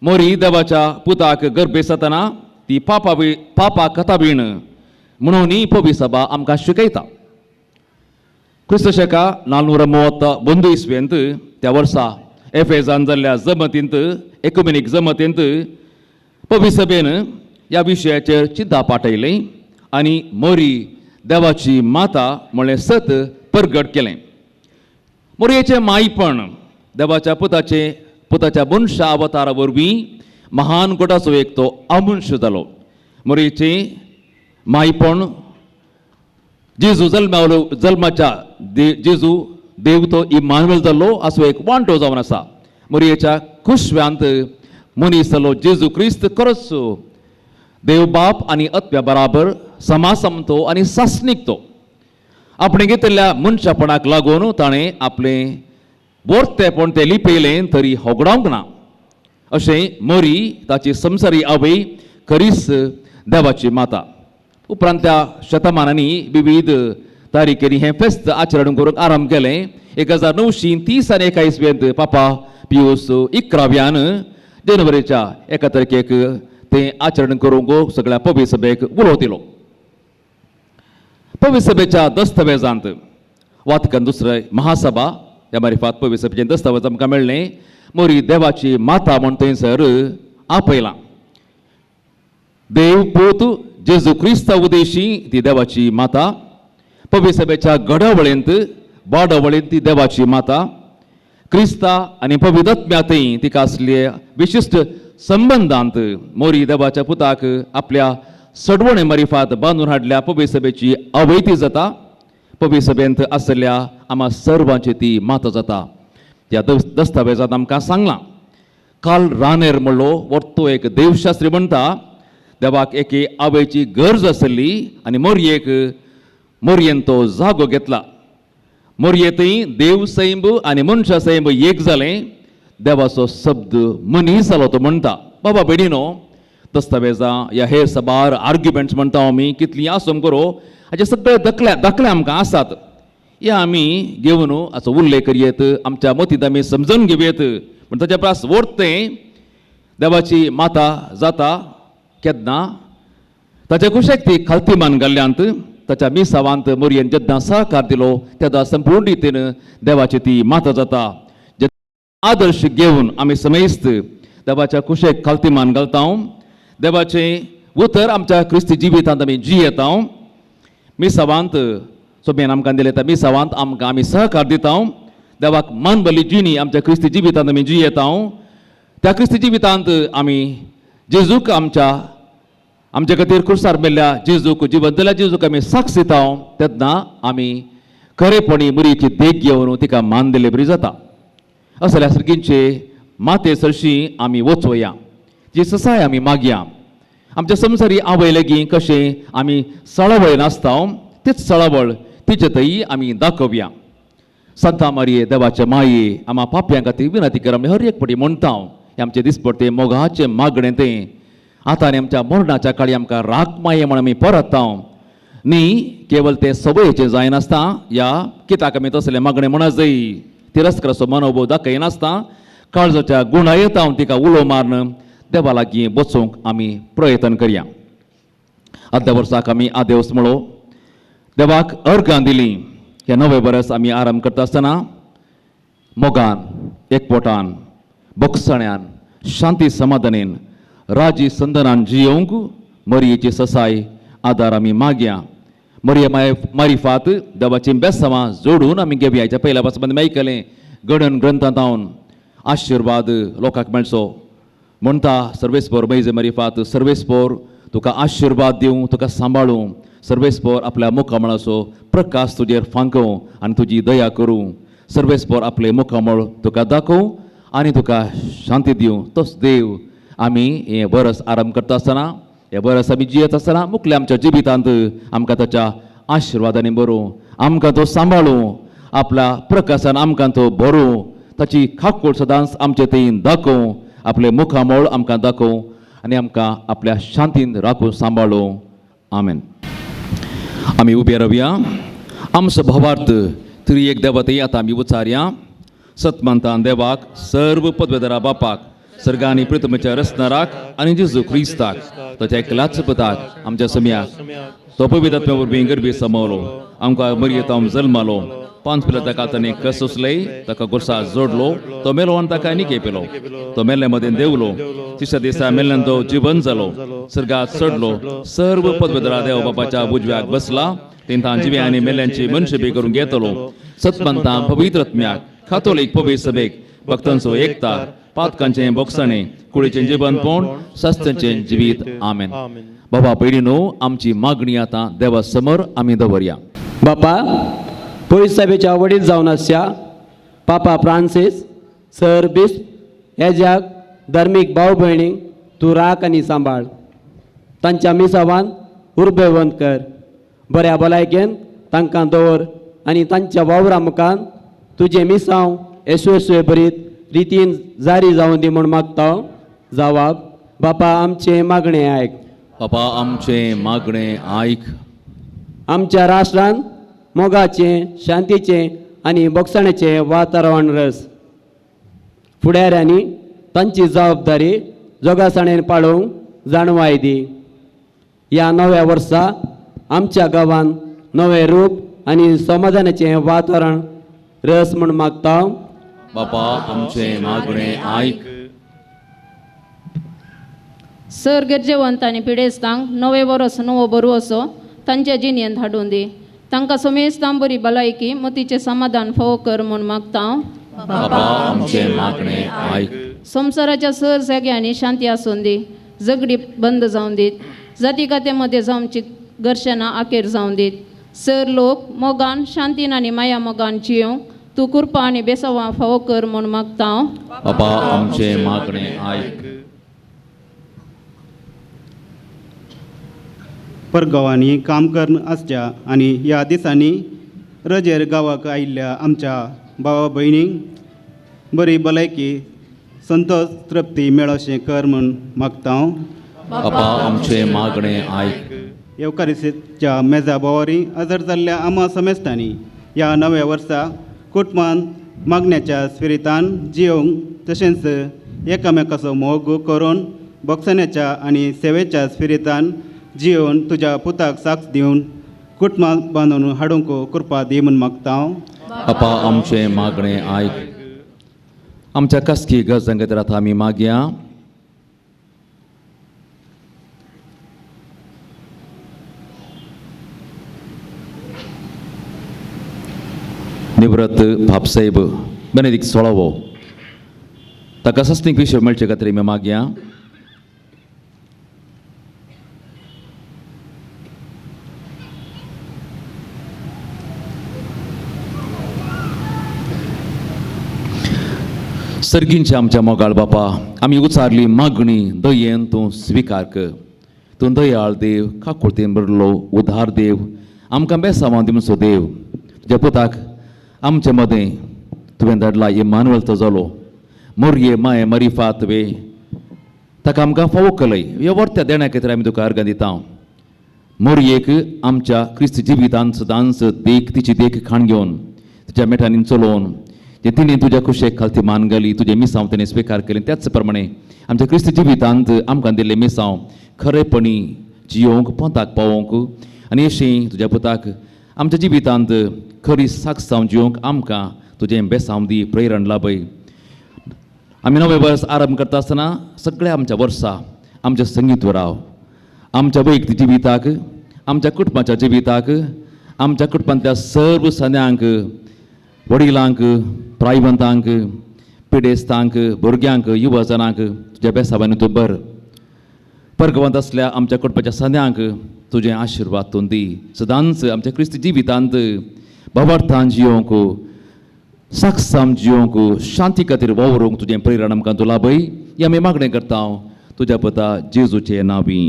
मोरी देवाच्या पुताक गर्भेस्त जातना ती पापा कथाबीण म्हणून पवी सभा आमकां शिकयता. क्रिस्त शका 432 इस्वेंत त्या वर्सा एफेजान जाल्ल्या जमतींत एकुमेनीक जमतींत पवी सभेन ह्या विशयाचेर चिंता पाठयलें आनी मोरी देवाची माता म्हणलें सत परगट केलें. मोरयेचें मायपण देवाच्या पुताचें पुताच्या मनशा अवतारा वरवीं महान गोटाचो एक तो अमंश जालो. मोरयेचें मायपण जेजू जल्मावलो जल्माच्या जेजू देव तो इमानुएल जाल्लो असो एक वांटो जावन आसा. मोरयेच्या कुशव्यांत मनीस जालो जेजू क्रिस्त खरोच देव बाप आनी आत्म्या बराबर समासमतो आनी सासणीक तो. आपणें घेतिल्ल्या मनशापणाक लागून ताणें आपलें बोरतेपण तें लिपयलें तरी होगडावंक ना. अशें मोरी ताची संवसारी आवय खरीच देवाची माता. उपरांत त्या शतमानांनी विविध तारीखेनी हें फेस्त आचरण करूंक आरंभ केलें. 1930 आनी 1 इस्वेंत पापा पियूस 11व्यान जानेवारीच्या 1 तारखेक तें आचरण करूंक सगळ्या पवी सभेक उलो दिलो. पवी सभेच्या दस्तावेजांत वातिकन दुसरे महासभा ह्या मारिफात पवी सभेचें दस्तावेज आमकां मेळ्ळें. मोरी देवाची माता म्हूण थंयसर आपयलां. देव पूत जेजू क्रिस्ता उदेशी ती देवाची माता. पवी सभेच्या घडावळेंत वाडावळेंत ती देवाची माता. क्रिस्ता आनी पवित्र तिका आसले विशिश्ट संबंदांत मोरी देवाच्या पुताक आपल्या सडवणे मारिफात बांदून हाडल्या पवी सभेची आवय ती जाता. पवी सभेंत आसल्या आमा सर्वांची ती माता जाता. ह्या दस्तावेजांत आमकां सांगलां. काल रानेर म्हणलो वर्तो एक देवशास्त्री म्हणटा देवाक एके आवयची गरज आसली आनी मोरयेक मोरयेन तो जागो घेतला. मोरये थंय देव सैंब आनी मनशा सैंब एक जालें. देवाचो शब्द मनीस जालो तो म्हणटा. बाबा भयणीनो, दस्तावेजां या हेर साबार आर्ग्युमेंट्स म्हणटा आमी कितलीं आसूं करो, हाचे सगळे दाखले दाखले आमकां आसात. हे आमी घेवन हाचो उल्लेख करयेत, आमच्या मतींत आमी समजून घेवयेत. पूण ताच्या परस वरतें देवाची माता जाता केन्ना ताच्या कुशेक ती खालती मान घाल्ल्यांत ताच्या मिसावांत मोरयेन जेन्ना सहकार दिलो तेन्ना संपूर्ण रितीन देवाची ती माता जाता. आदर्श घेवन आमी समेस्त देवाच्या कुशेक खालती मान घालता. देवाचें उतर आमच्या क्रिस्ती जिवितांत आमी जियेता. मिसावांत सोबेन आमकां दिलें त्या मिसावांत आमकां आमी सहकार दिता. देवाक मानवली जिणी आमच्या क्रिस्ती जिवितांत आमी जियेता. त्या क्रिस्ती जिवितांत आमी जेजूक आमच्या आमच्या खातीर खुर्सार मेल्ल्या जेजूक जिवन दिल्या जेजूक आमी साक्ष दिता. तेन्ना आमी खरेपणी मुरीची देख घेवन तिका मान दिले बरी जाता. असल्या सर्गींचे माते सरशी आमी वचोया, जी ससाय आमी मागया. आमच्या संवसारी आवय लागीं कशें आमी सळावळ नासता तीच सळावळ तिचे थंय आमी दाखोवया. सांता मारये देवाचे माये आमा पापयां खातीर विनंती कर आमी हर एक पटी म्हणटा. हें आमचें दिसपडटें मोगाचें मागणें तें आतां आनी आमच्या मरणाच्या काळी आमकां राख माये म्हण आमी परतता. न्ही केवल तें सवयेचें जायनासता या कित्याक आमी तसलें मागणें म्हणा जाय तिरस्काराचो मनोभाव दाखयनासता काळजाच्या गुणा येता तिका उलो मारून देवा लागीं वचूंक आमी प्रयत्न करया. आदल्या वर्साक आमी आदेवस म्हळो देवाक अर्गां दिलीं. ह्या नवे बरस आमी आराम करता आसतना मोगान, एकवटान, बोगसण्यान, शांती समाधानेन, राजी संदनान जियोवंक मरयेची ससाय आदार आमी मागया. मरये मारिफात देवाचीं बेसांवां जोडून आमी घेवया. हाच्या पयल्या पासून आमी आयकलें गणन ग्रंथांत आशिर्वाद लोकांक मेळचो म्हणटा. सर्वेस्पोर मैजे मारिफात सर्वेस्पोर तुका आशिर्वाद दिवं, तुका सांबाळूं. सर्वेस्पोर आपल्या मुखामळाचो प्रकाश तुजेर फांकोवं आनी तुजी दया करूं. सर्वेस्पोर आपले मुखामळ तुका दाखोवं आनी तुका शांती दिवं. तोच देव आमी हें बरस आराम करता आसतना, हें बरस आमी जियेत आसतना मुखल्या आमच्या जिवितांत आमकां ताच्या आशिर्वादांनी बरोवं, आमकां तो सांबाळूं, आपल्या प्रकाशान आमकां तो भरूं, ताची खाकोळ सदांच आमचे थंय दाखोवं, आपले मुखामळ आमकां दाखोवं आनी आमकां आपल्या शांतीन राखून सांबाळूं. आमेन. आमी उबे रावया. आमचो भावार्थ त्रिएक एक देवते आतां आमी उचारया. सतमंतान देवाक, सर्व पदवेदारा बापाक, सर्गांनी पृथ्वीच्या रचणाराक आनी जेजू क्रिस्ताक ताच्या एकल्याच पुताक आमच्या सम्याक तो पवित्र आत्म्या वरवीं गर्भी समवलो, आमकां मरयेत जल्मालो, पांच पिला ताका ताणें कस सोंसले, ताका गोरसा जोडलो, तो मेलो आनी ताका निकेपलो, तो मेल्ले मदें देवलो, तिसऱ्या दिसा मेल्ल्यान तो जिवन जालो, सर्गात चडलो, सर्व पदवेदारा देव बापाच्या उजव्याक बसला, तेंतां जिवे आनी मेल्ल्यांची मनशेबी करून घेतलो. सतमंतां पवित्र आत्म्याक, कातोलीक पवित्र सभेक, भक्तांचो एकतार, पातकांचें बोगसणें, कुडीचें जिवनपण, सस्त्यांचें जिवीत. आमेन. बाबा भयणीनो, आमची मागणी आतां देवा समोर आमी दवरया. बापा पयस सभेच्या वडील जावन आसच्या पापा फ्रांसीस सर बिस्प हेज्याक धर्मीक भाव भयणींक तूं राख आनी सांबाळ. तांच्या मिसावान उर्बेवंत कर, बऱ्या भलायकेन तांकां दवर आनी तांच्या वावरा मुखान तुजें मिसांव येसस्वी बरीत रितीन जारी जावं दी म्हूण मागता. जावाब बापा आमचें मागणें आयक. बापा आमचें मागणें आयक. आमच्या राष्ट्रान मोगाचें, शांतीचें आनी बोगसणेचें वातावरण रस. फुडाऱ्यांनी तांची जबाबदारी जोगासाणेन पाळोवंक जाणवाय दी. ह्या नव्या वर्सा आमच्या गांवान नवें रूप आनी समाधानाचें वातावरण रस म्हूण मागता. बापा आमचें मागणें आयक. सर गरजेवंत आनी पिडेस्तांक नवें वर्स नवो बरो तांच्या जिणेंत हाडून दी. तांकां समेस्तां बरी भलायकी, मतीचें समाधान फावो कर म्हूण मागता. बापा आमचें मागणें आयक. संवसाराच्या सर जाग्यांनी शांती आसून दी, झगडी बंद जावन दीत, जाती काते मदें जावची घर्शणां आखेर जावन दीत. सर लोक मोगान, शांतीन आनी माया मोगान जियोवंक तूं कृपा आनी बेसवां फावो कर म्हूण मागता. बापा आमचें मागणें आयक. परगांवांनी काम करून आसच्या आनी ह्या दिसांनी रजेर गांवाक आयिल्ल्या आमच्या भावा भयणींक बरी भलायकी संतोष तृप्ती मेळोशें कर म्हूण मागता हांव. बापा आमचें मागणें आयक. येवकारिस्ताच्या मेजा बोवारी हजर जाल्ल्या आमा समेस्तांनी ह्या नव्या वर्सा कुटुंबान मागण्याच्या स्पिरितान जियोवंक तशेंच एकामेकाचो मोग करून भोगसण्याच्या आनी सेवेच्या स्पिरितान जियोवन तुज्या पुताक साक्ष दिवन कुटुंबां बांदून हाडूंक कृपा दी म्हूण मागता हांव. बापा आमचें मागणें आयक. आमच्या खासगी गरजां खातीर आतां आमी मागया. निवृत्त भापसाहेब बेनेदीक सोळावो ताका सस्नीक विशय मेळचे खातीर आमी मागया. सर्गींच्या आमच्या मोगाळ बापा, आमी उचारली मागणी दयेन तूं स्विकार कर. तूं दयाळ देव, काकुळतेन भरलो उदार देव, आमकां बेसांवां दिवचो देव. तुज्या पुताक आमचे मदें तुवें धाडला इमानुएल तो जालो मोरये माये मरिफा तुवें ताका आमकां फावो केलय. ह्या वर्त्या देण्या खातीर आमी तुका अर्गां दिता. मोरयेक आमच्या क्रिस्त जिवितांत सदांच देख, तिची देख खाण घेवन तुज्या मेठांनी चलोवन जे तिणें तुज्या कुशेक खालती मान घाली, तुजें मिसांव तिणें स्विकार केलें, त्याच प्रमाणे आमच्या क्रिस्त जिवितांत आमकां दिल्लें मिसांव खरेपणी जियोवंक पंथाक पावोवंक आनी अशें तुज्या पुताक आमच्या जिवितांत खरी साक्ष जावन जियोवंक आमकां तुजें बेसांव दी, प्रेरण लाभय. आमी नवें वर्स आरंभ करता आसतना सगळ्या आमच्या वर्सा आमच्या संगीत राव, आमच्या वैयक्तीक जिविताक, आमच्या कुटुंबाच्या जिविताक, आमच्या कुटुंबांतल्या सर्व सन्यांक, वडिलांक, प्रायवंतांक, पिडेस्तांक, भुरग्यांक, युवजनांक तुज्या बेसाबांनी तूं बर. परगवंत आसल्या आमच्या कुटुंबाच्या सन्यांक तुजें आशिर्वाद तूं दी. सदांच आमच्या क्रिस्ती जिवितांत भावार्थान जियोवंक, साक्षाम जियोवंक, शांती खातीर वावरूंक तुजें प्रेरण आमकां तूं लाभय. ही आमी मागणें करता तुज्या पुता जेजूचे नांवी.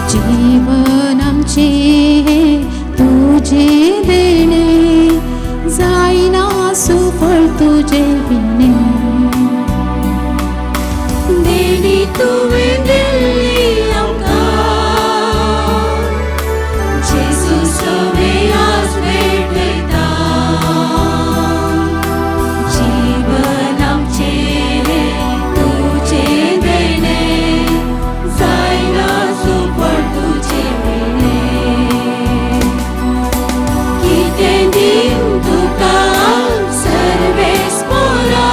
जीवन आमचे तुझे देणे जायना सुफळ तुझे विणे. देणी तुवें दिल्ली आमकां जेजू सवें आज भेटयता. जीवन आमचे तुझे देणे जायना सुफळ तुझे विणे. कितें दिवं तुका सर्वेस्पोरा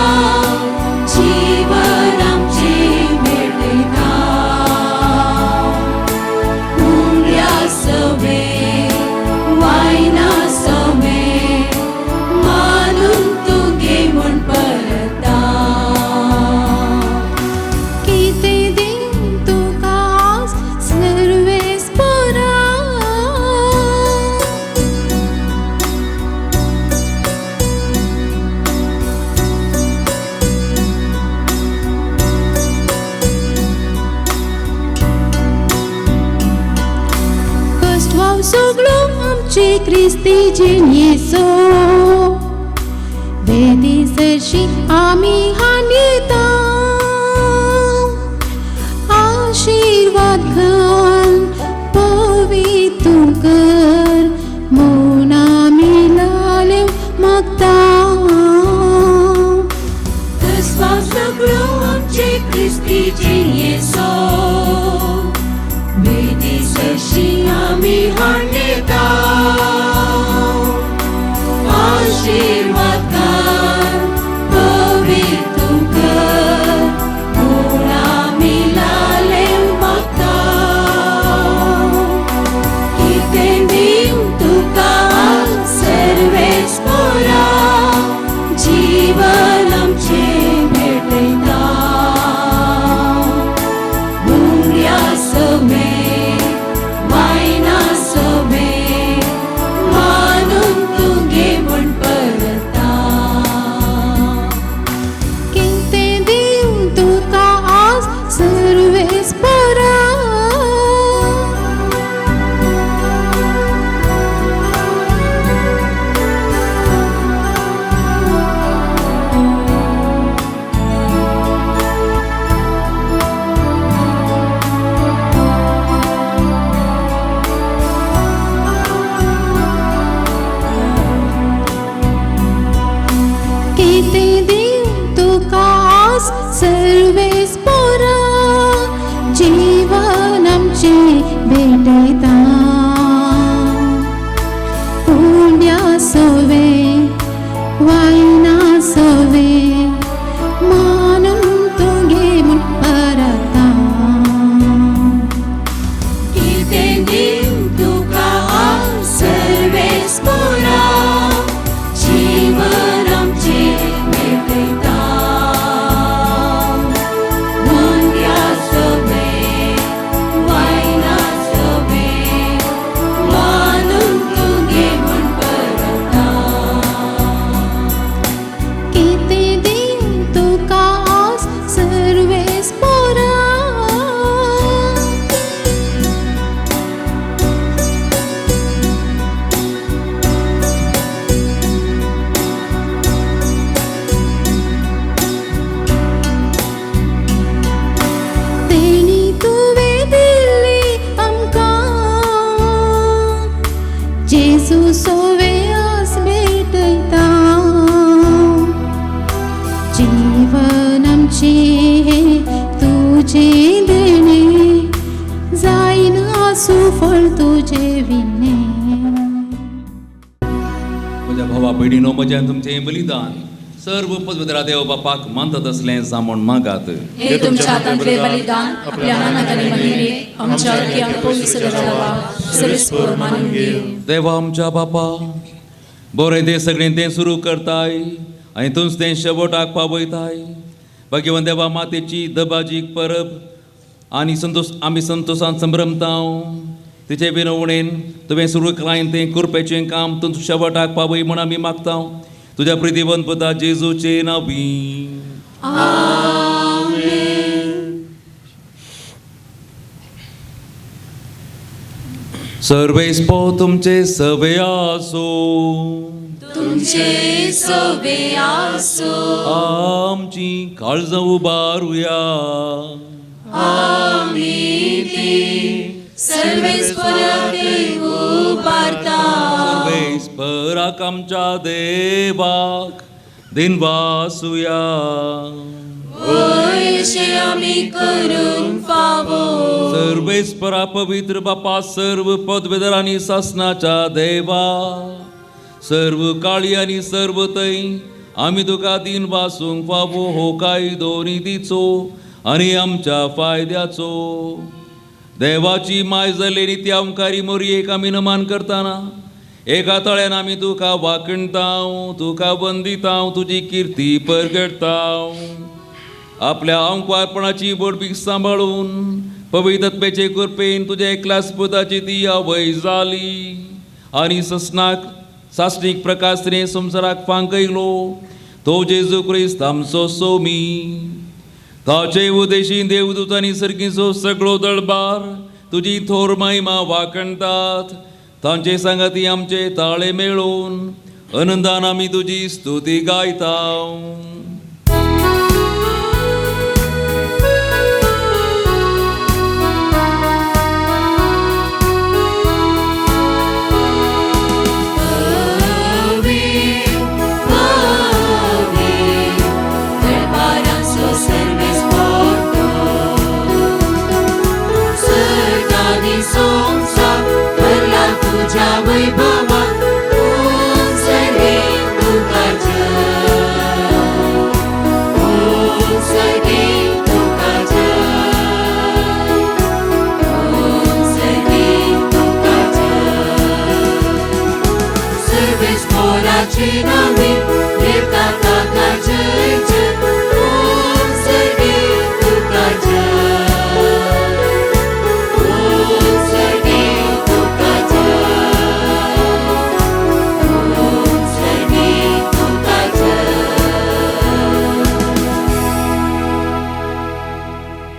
आमचे क्रिस्ती जिणयेचो वेदी सरशी आमी हाणयता आशिर्वाद घाल पवित्र कर म्हूण आमी लालेव मागता. दुस्वास सगळो आमचे क्रिस्ती जिणयेचो वेदी सरशी आमी हाणयता आशिर्वाद घाल पवित्र कर म्हूण आमी लालेव मागता. कितें दिवं तुका सर्वेस्पोरा जीवन आमचें भेटयता हुंड्या समेत वायना समेत मानून तुगे म्हूण परता. कितें दिवं तुका आज सर्वेस्पोरा कितें दिवं तुका आज सर्वेस्पोरा जीवन आमचें भेटयता उंड्या सवे वायना सवे मानून तुगे म्हूण परता. कितें दिवं तुका आज सर्वेस्पोरा जीवन आमचें भेटयता हुंड्या समेत वायना समेत मानून तुगे म्हूण परता. कितें दिवं तुका आज सर्वेस्पोरा तेणी तुवें दिल्ली आमकां जेजू सोवे आज भेटयता जीवन आमचें तुजें देणें जायना सुफळ तुजें विणें. म्हज्या भावा भयणीनो म्हज्या तुमचें बलिदान सर्व पदवेदरा देव बापाक मानतात असलें जामून मागात. हे तुमच्या हातांतले बलिदान आपल्या मनात आनी मनाने आमच्या अख्ख्या पवित्र देवाक सर्वेस्पोर मानून घेवं. देवा आमच्या बापा बरें तें सगळें तें सुरू करताय आनी तुमच तें शेवटाक पावयताय. भाग्यवंत देवा मातेची दबाजीक परब आनी संतोश आमी संतोशान संभ्रमताव तिचे विनवणेन तुवें सुरू केलां तें कुरपेचें काम तूं शेवटाक पावय म्हूण आमी मागता तुज्या प्रितीवंत पुता जेजूचे नांवी. सर्वेस्पो तुमचे सवे आसो तुमचे सवे आसो आमची काळजां उबारुया आमी ती सर्वेस्परा देव उबारता. सर्वेस्पराक आमच्या देवाक दिनवासुया. वयशे आमी करूंक फावो सर्वेस्परा पवित्र बापा सर्व पदवेदर आनी सासनाच्या देवा सर्व काळी आनी सर्व थंय आमी तुका दिन वासूंक फावो हो कायदो नितीचो आनी आमच्या फायद्याचो. देवाची माय जाल्ली ती आमकारी मोरयेक आमी नमान करतना एका तळ्यान आमी तुका वाखणताव तुका वंदिताव तुजी किर्ती परगडताव. आपल्या आंकवारपणाची बोडबीक सांबाळून पवित्रत्वेचे कृपेन तुज्या एकल्याच पुताची ती आवय जाली आनी ससनाक सासणीक प्रकाश तिणें संवसाराक फांकयलो तो जेजू क्रिस्त आमचो सोमी. ताचे उदेशी देवदूत आनी सर्गीचो सगळो दळबार तुजी थोर महिमा वाखणतात. तांचे सांगाती आमचे ताळे मेळून आनंदान आमी तुजी स्तुती गायता.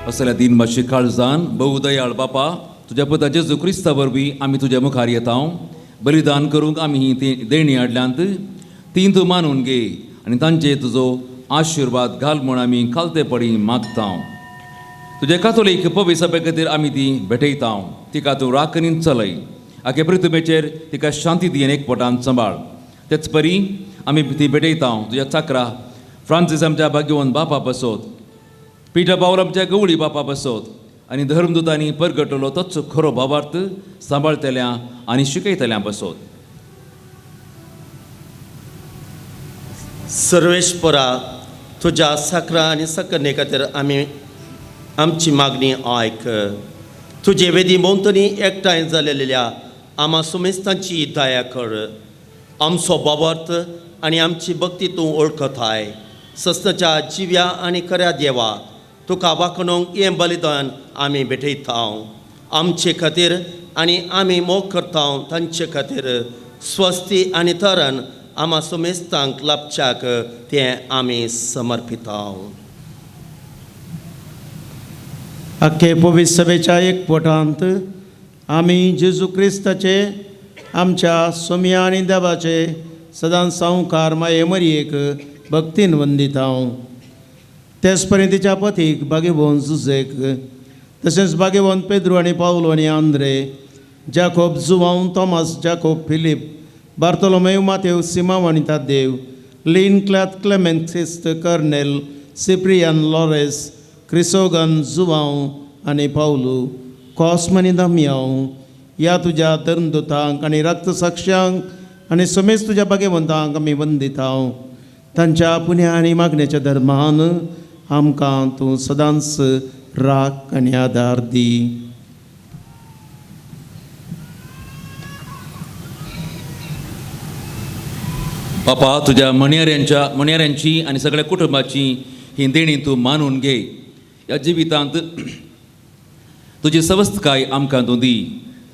असल्या दिन मातशी काळजान बहुदयाळ बापा तुज्या पुता जेजू क्रिस्ता वरवीं आमी तुज्या मुखार येता. बलिदान करूंक आमी ही देणी हाडल्यांत तीं तूं मानून घे आनी तांचे तुजो आशिर्वाद घाल म्हूण आमी खालतेपणी मागता. तुज्या कातोलीक पवित्र सभे खातीर आमी ती भेटयता. तिका तूं राखणीन चलय, आखे पृथ्वीचेर तिका शांती दी आनी एकवटान सांबाळ. तेच परी आमी ती भेटयता तुज्या चाकरा फ्रांसीस आमच्या भाग्यवंत बापा बसोत, पिटर पावल आमच्या गवळी बापा बसोत आनी धर्मदुतांनी परगटलो तोच खरो भावार्थ सांबाळतल्या आनी शिकयतल्या बसोत. सर्वेश्वरा तुज्या साकरा आनी सकरणे खातीर आमी आमची मागणी आयक. तुजे वेदी भोंवतणी एकठांय जालेल्या आमा सुमेस्तांची दया कर. आमचो भावार्थ आनी आमची भक्ती तूं वळखताय. सस्नाच्या जिव्या आनी खऱ्या देवा तुका वाखणूंक हें बलिदान आमी भेटयता. आमचे खातीर आनी आमी मोग करता तांचे खातीर स्वस्ती आनी तरण आमा सुमेस्तांक लाभच्याक तें आमी समर्पिता. आख्खे पवित्र सभेच्या एकवटांत आमी जेजू क्रिस्ताचे आमच्या सोम्या आनी देवाचे सदांच सावकार माये मरयेक भक्तीन वंदिता. तेच परी तिच्या पतीक बागेवंत जुजेक तशेंच बागेवंत पेद्रू आनी पावलो आनी Andre, Jacob, Joao, Thomas, Jacob, Philip, Bartolomeu, Mateo, Simao आनी तादेव, लीन क्लॅत, क्लेमेंत, क्रिस्त, कर्नेल, सिप्रियन, लॉरेस, क्रिसोगन, जुवांव आनी पावलू, कॉस्म आनी दामयांव ह्या तुज्या धर्मदुतांक आनी रक्तसाक्षांक आनी समेज तुज्या भाग्यवंतांक आमी वंदिता. तांच्या पुण्या आनी मागण्याच्या धर्मान आमकां तूं सदांच राख आनी आदार दी. बापा तुज्या म्हणयाऱ्यांची आनी सगळ्या कुटुंबाची ही देणी तूं मानून घे. ह्या जिवितांत तुजी सवस्तकाय आमकां तूं दी.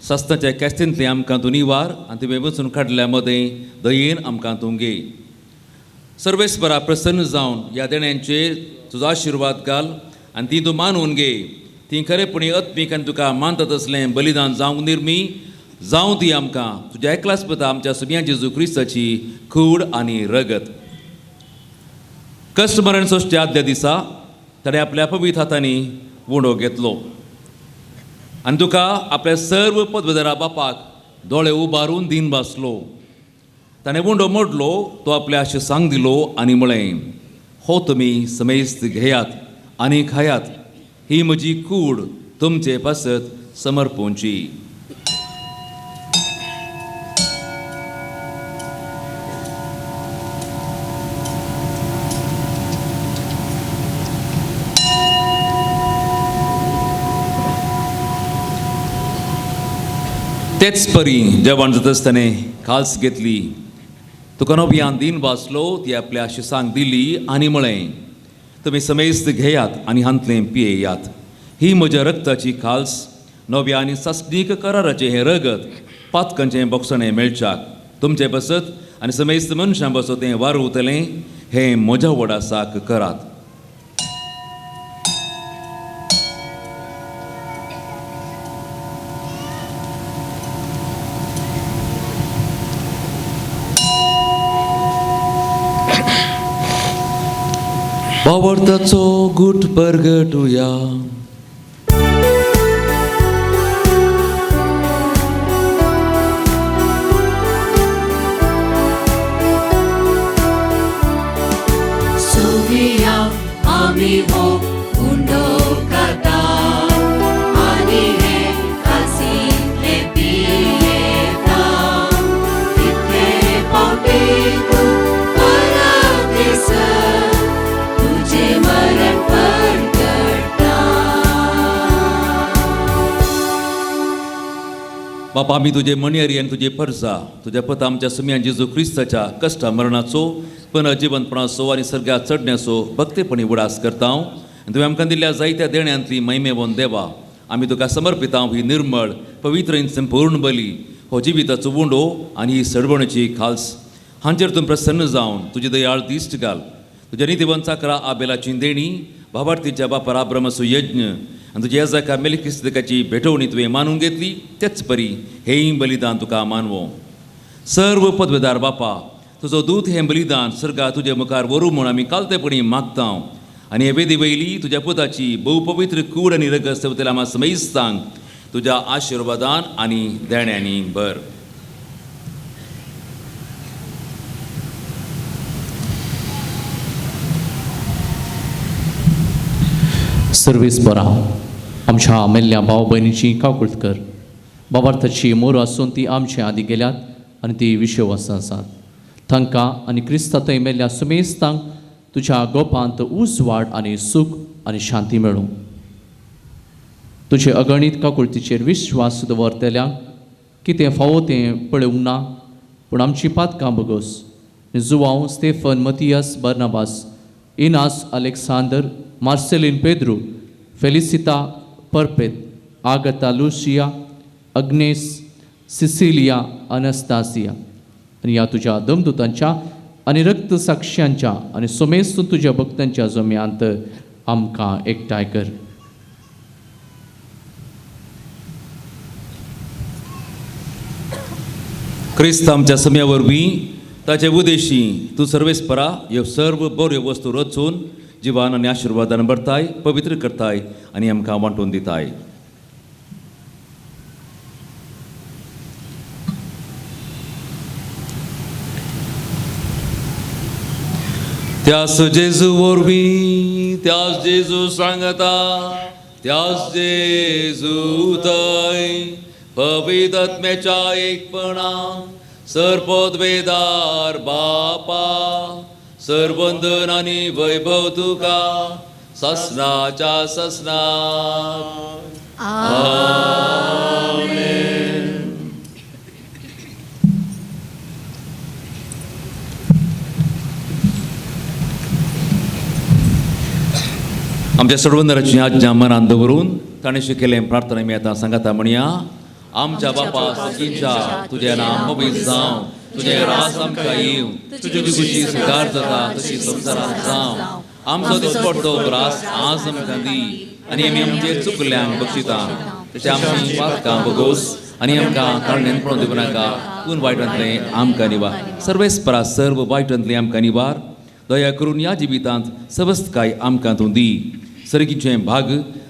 सस्ताच्या कॅस्तींतलें आमकां तूं निवार आनी तुवें वचून काडल्या मदें दयेन आमकां तूं घे. सर्वेस्परा प्रसन्न जावन ह्या देण्यांचेर तुजो आशिर्वाद घाल आनी ती तूं मानून घे. ती खरेपणी आत्मीक आनी तुका मानतात असलें बलिदान जावंक निर्मी जावं ती आमकां तुज्या एकलाच पता आमच्या सुम्या जेजू क्रिस्ताची कूड आनी रगत. कश्ट मरण सोंसच्या आदल्या दिसा ताणें आपल्या पवित्र हातांनी उंडो घेतलो आनी तुका आपल्या सर्व पदवेदारा बापाक दोळे उबारून दीन बसलो. ताणें उंडो मोडलो, तो आपल्या सांग दिलो आनी म्हळें, हो तुमी समेस्त घेयात आनी खायात, ही म्हजी कूड तुमचे पासत समर्पूंची. तेच परी जेवण जाता आसतना खाल्स घेतली, तुका नव्यान दीन वाचलो, ती आपल्या शिसांक दिली आनी म्हळें, तुमी समेस्त घेयात आनी हांतलें पियेयात, ही म्हज्या रक्ताची खाल्स नव्या आनी सासणीक कराराचें हें रगत पातकांचें बोगसणें मेळच्याक तुमचें बसत आनी समेस्त मनशां बसत हें वारवतलें, हें म्हज्या वडासाक करात. बावडताचो गुट परगटुया. सोमिया आमी हो उंडो खाता आनी हे कासींतले पियेता तितले पावटी तूं परत येसर तुजें मरण परगट्टा. बापा आमी तुजे मणयरी आनी तुजे परजा तुज्या पता आमच्या सुम्यान जेजू क्रिस्ताच्या कश्टा मरणाचो पुनर्जिवंतपणाचो आनी सर्गात चडण्याचो भक्तेपणी उडास करता. आनी तुवें आमकां दिल्ल्या जायत्या देण्यांतली महिमेवन देवा आमी तुका समर्पिता ही निर्मळ पवित्र आनी संपूर्ण बली हो जिविताचो उंडो आनी ही सडवणेची खाल्स हांचेर तूं प्रसन्न जावन तुजी दयाळ दिश्ट घाल. तुज्या नितीवंत चाकरा आबेलाची देणी भावार्थीच्या बापार आब्रमाचो यज्ञ आनी तुज्या येजाका मेलकिसदकाची भेटवणी तुवें मानून घेतली तेच परी हेंय बलिदान तुका मानवो. सर्व पदवेदार बापा तुजो दूत हें बलिदान सर्गा तुजे मुखार व्हरूं म्हूण आमी कालतेपणी मागता. आनी हे वेदी वयली तुज्या पुताची भोव पवित्र कूड आनी रगत सेवतल्या आमा समेस्तांक तुज्या आशिर्वादान आनी देण्यांनी भर. सर्वीस बरा आमच्या मेल्ल्या भाव भयणीची काकुळट कर. बाबार्थाची मोर आसून ती आमचे आदी गेल्यात आनी ती विश्वास आसात. तांकां आनी क्रिस्ता थंय मेल्ल्या सुमेस्तांक तुज्या गोपांत उजवाड आनी सूख आनी शांती मेळूं. तुजे अगणीत काकुळतीचेर विश्वास दवरतल्यांक कितें फावो तें पळोवंक ना पूण आमची पातकां बगोस. Joao Stephen Mathias Barnabas Inas Alexander Marcelin Pedro Felicita Perpet Agatha Lucia Agnes Cecilia Anastasia आनी ह्या तुज्या दमदुतांच्या आनी रक्त साक्ष्यांच्या आनी सोमेस्त तुज्या भक्तांच्या जम्यांत आमकां एकठांय कर. क्रिस्त आमच्या सम्या वरवीं ताचे उदेशी तूं सर्वेस्परा ह्यो सर्व बऱ्यो वस्तू रचून जिवान आनी आशिर्वादान भरताय पवित्र करताय आनी आमकां वांटून दिताय. त्यास जेजू वरवीं त्यास जेजू सांगता त्यास जेजू थंय पवित्र आत्म्याच्या एकपणान सर्वपदवेदार बापा सर्वंदन आनी वैभव तुका ससनाच्या ससनात. आमेन. आमच्या सर्वंदराची आज्ञा मनान दवरून ताणें शिकयलें प्रार्थना मी आतां सांगाता म्हणया. आमच्या बापा सगींच्या तुजें नांव पवित्र जावं, तुजें राज आमकां येवं, तुजी खुशी स्वीकार जाता तशी संवसारांत जावं. आमचो दिसपडतो ग्रास आज आमकां दी आनी आमी आमचे चुकल्यांक बक्षिता तशें आमची पातकां बगोस आनी आमकां ताळणेन पळोवन दिवं नाका पूण वायटांतलें आमकां निवार. सर्वेस्परा सर्व वायटांतलें आमकां निवार. दया करून ह्या जिवितांत सवस्तकाय आमकां तूं दी. सर्गीचें भाग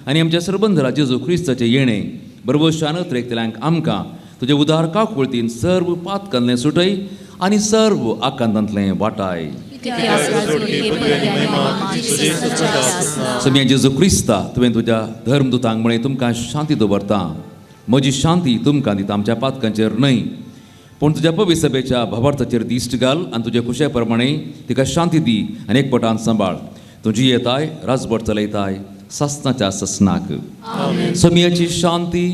आनी आमच्या सरबंधरा जेजू क्रिस्ताचें येणें बरोबर त्रेकतल्यांक आमकां तुजे उदार काकुळतीन सर्व पातकांतलें सुटय आनी सर्व आकांतांतलें वाटाय. सम्या जेजू क्रिस्ता तुवें तुज्या धर्मदुतांक म्हळें तुमकां शांती दवरता, म्हजी शांती तुमकां दिता, आमच्या पातकांचेर न्हय पूण तुज्या पवित्र सभेच्या भावार्थाचेर दिश्ट घाल आनी तुज्या खुशे प्रमाणे तिका शांती दी आनी एकपटान सांबाळ. तुजी येताय राजभर चलयताय ससनाच्या ससनाक. समियाची शांती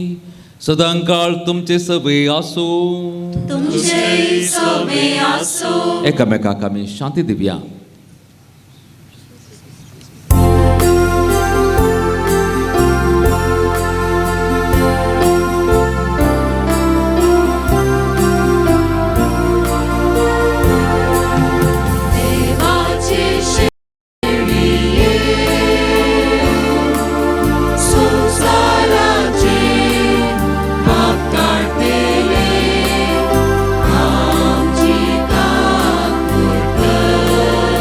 सदांकाळ तुमचे सवे आसूं. एकामेकाक आमी शांती दिवया. संसाराचे पाप काडटेले आमची काकुळट कर.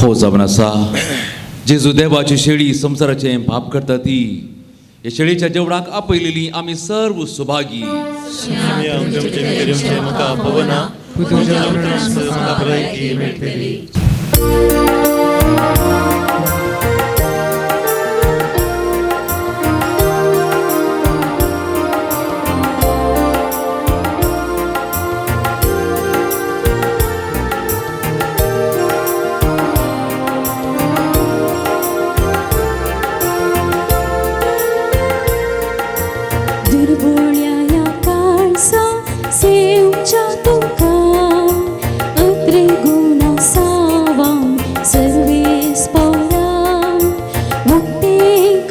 हो जावन आसा जेजू देवाची शेळी संवसाराचें पाप करता ती ह्या शेळीच्या जेवणाक आपयलेली आमी सर्व सुभागी. दुर्बोळ्या काळसा सेवच्या तुका अत्रे गुणा सावां सर्वेस पोरा मुक्ते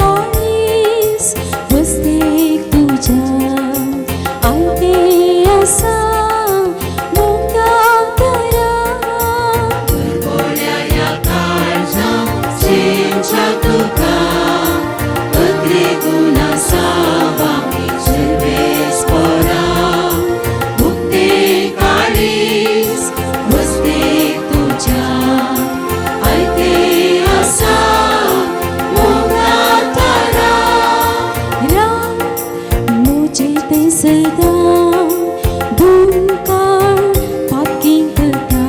काळीस वस्तेक तुज्या आयते आसा मुक्ता तरा. दुर्बोळ्या काळसा सेवच्या तुका अत्रे गुणा सावां सर्वेस पोरा मुक्ते काळीस वस्तेक तुज्या आयते आसा मुक्ता तरा. राम मुझे ते सदा दुकाळ पाकी करता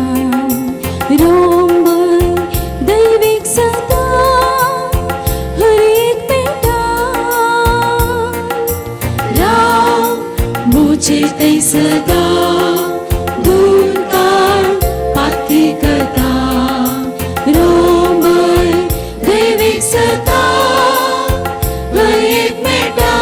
रोमय दैवीक सदा हरेक पेटा. राम मुझे ते सदा दुकाळ पाकी करता रोमय दैवीक सदा हरेक मेटा.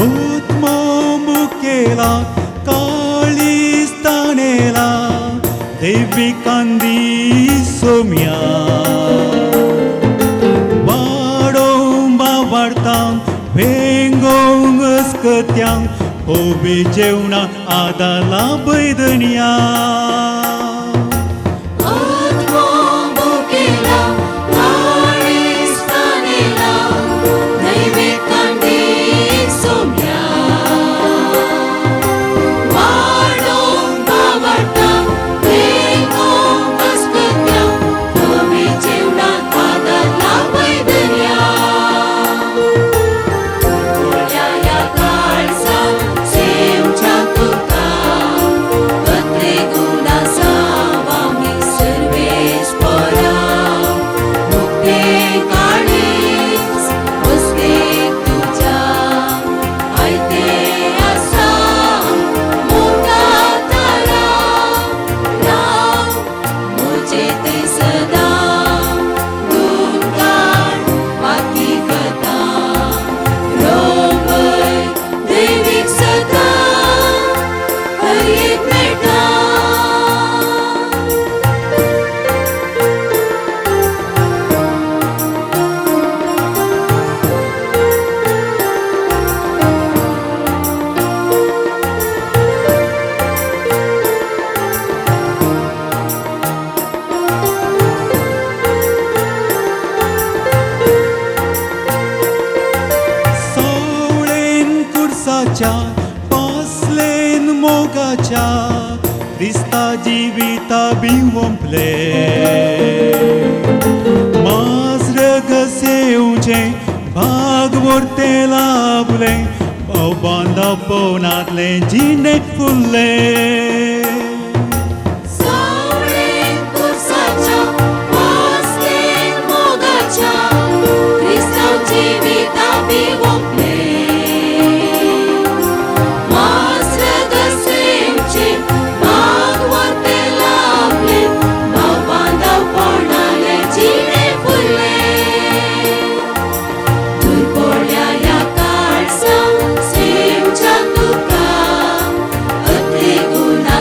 आत्मो मुकेला काळिस्तानेला देविकांदी सोम्या वाडोवंक बावाडतां वेंगोवंक अस्कत्यांक होबी जेवणा आदाला बैदनिया. आत्मो मुकेला काळिस्तानेला दैविकांदी सोम्या वाडोवंक बावाडतां वेंगोवंक अस्कत्यांक होबी जेवणा आदाला बैदनिया. दुर्बोळ्या काळसा सेवच्या तुका अत्रे गुणा सावां सर्वेस पोरा मुक्ते काळीस वस्तेक तुज्या आयते आसा मुक्ता तरा. राम मुझे ते सदा दुकाळ पाकी करता रोमय दैवीक सदा हरेक मेटा. सावळेन कुर्साच्या पासलेन मोगाच्या क्रिस्ता जिविता बिवंपले माजर घसेवचें भाग व्हरते लाभलें भाव पवनांतलें जिणें फुल्लें. सावळेन कुर्साच्या पासलेन मोगाच्या क्रिस्तांव जिविता बिवंपले मास्र घसेवचें भाग व्हरते लाभलें भाव बांदव पोणालें जिणें फुल्लें. दुर्बोळ्या काळसा सेवच्या तुका अत्रे गुणा.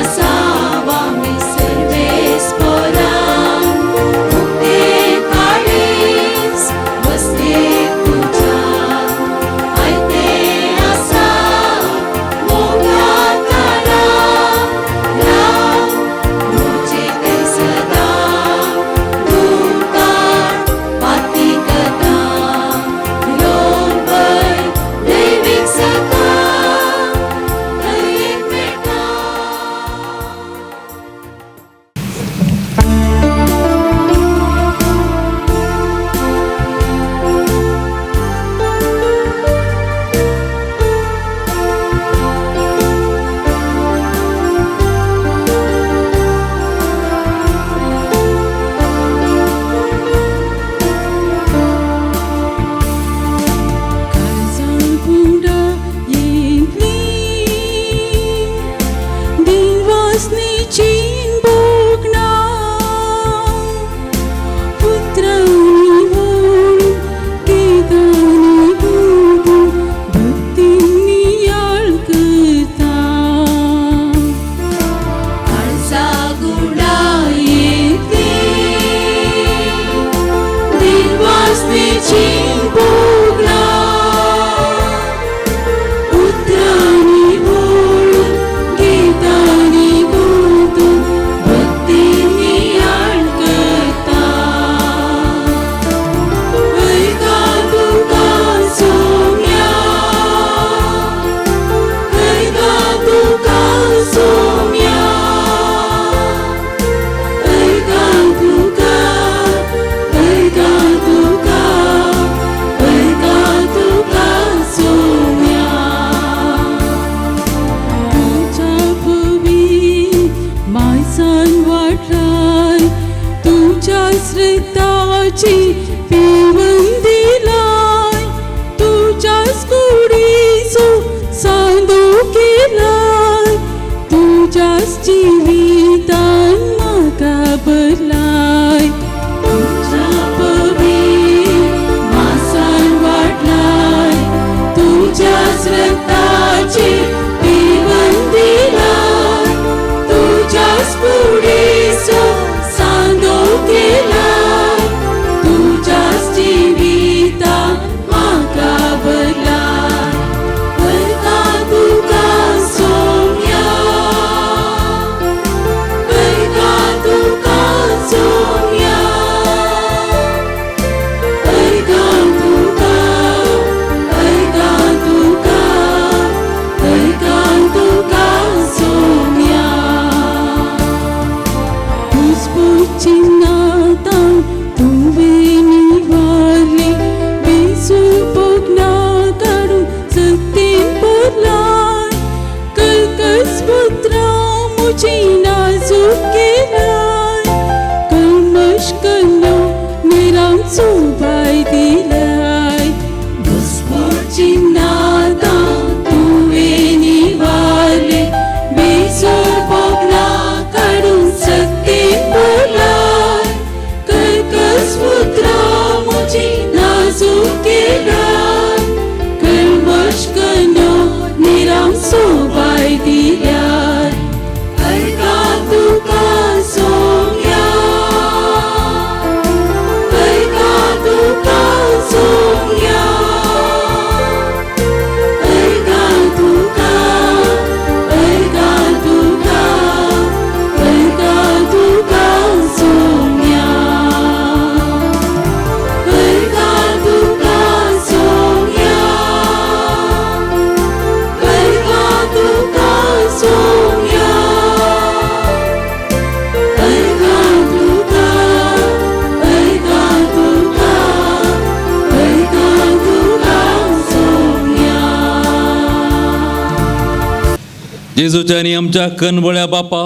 जेजूच्या आनी आमच्या कनवळ्या बापा,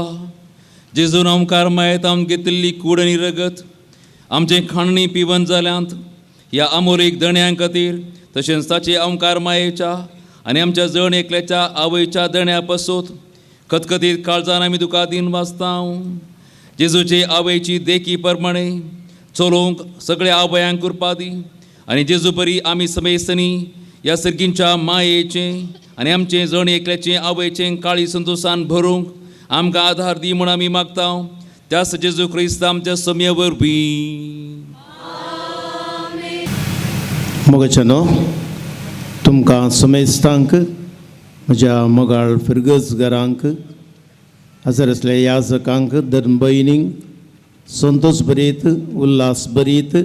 जेजून आमकार मायेत आम घेतिल्ली कूड आनी रगत आमचें खाणणी पिवन जाल्यांत ह्या आमोरीक दण्या खातीर, तशेंच ताचे आमकार मायेच्या आनी आमच्या जण एकल्याच्या आवयच्या दण्या पसोत खतखतीत काळजान आमी तुका दिन वाचता. जेजूचे आवयची देखी प्रमाणे चलोवंक सगळ्या आवयांक कृपा दी आनी जेजू परी आमी समेस्तनी ह्या सर्गींच्या मायेचें आनी आमचें जण एकल्याचें आवयचें काळी संतोशान भरूंक आमकां आधार दी म्हूण आमी मागता. त्याच जेजू क्रिस्त आमच्या सम्या वरवीं. मोगाच्यानो, तुमकां समेस्तांक म्हज्या मोगाळ फिरगजगारांक, हजर आसल्या याजकांक, धर्म भयणींक संतोष भरीत, उल्हास भरीत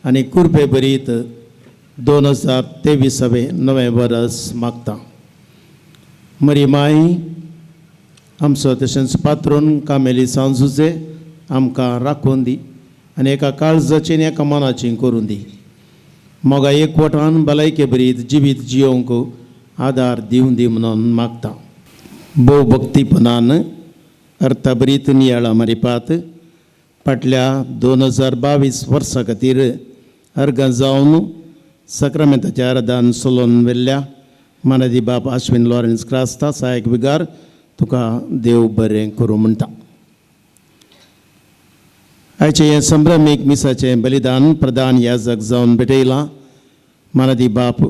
आनी कुरपे भरीत 2023 नवें वरस मागता. मरी माई आमचो तशेंच पात्रोन कामेली सांजुजे आमकां राखून दी आनी एका काळजाची आनी एका मनाची करून दी. मोगा एकवटान भलायके भरीत जिवीत जियोवंक आदार दिवन दी म्हणून मागता. भोव भक्तीपणान अर्थभरीत नियाळा मारिपात फाटल्या 2022 वर्सां खातीर अर्गां जावन सक्रामेंताच्या अर्दान सोलोन व्हेल्ल्या मानादी बाप आश्विन लॉरेन्स क्रास्ता सहायक विगार तुका देव बरें करूं म्हणटा. आयचें हें संभ्रमीक मिसाचें बलिदान प्रधान याजक जावन भेटयलां मानादी बाप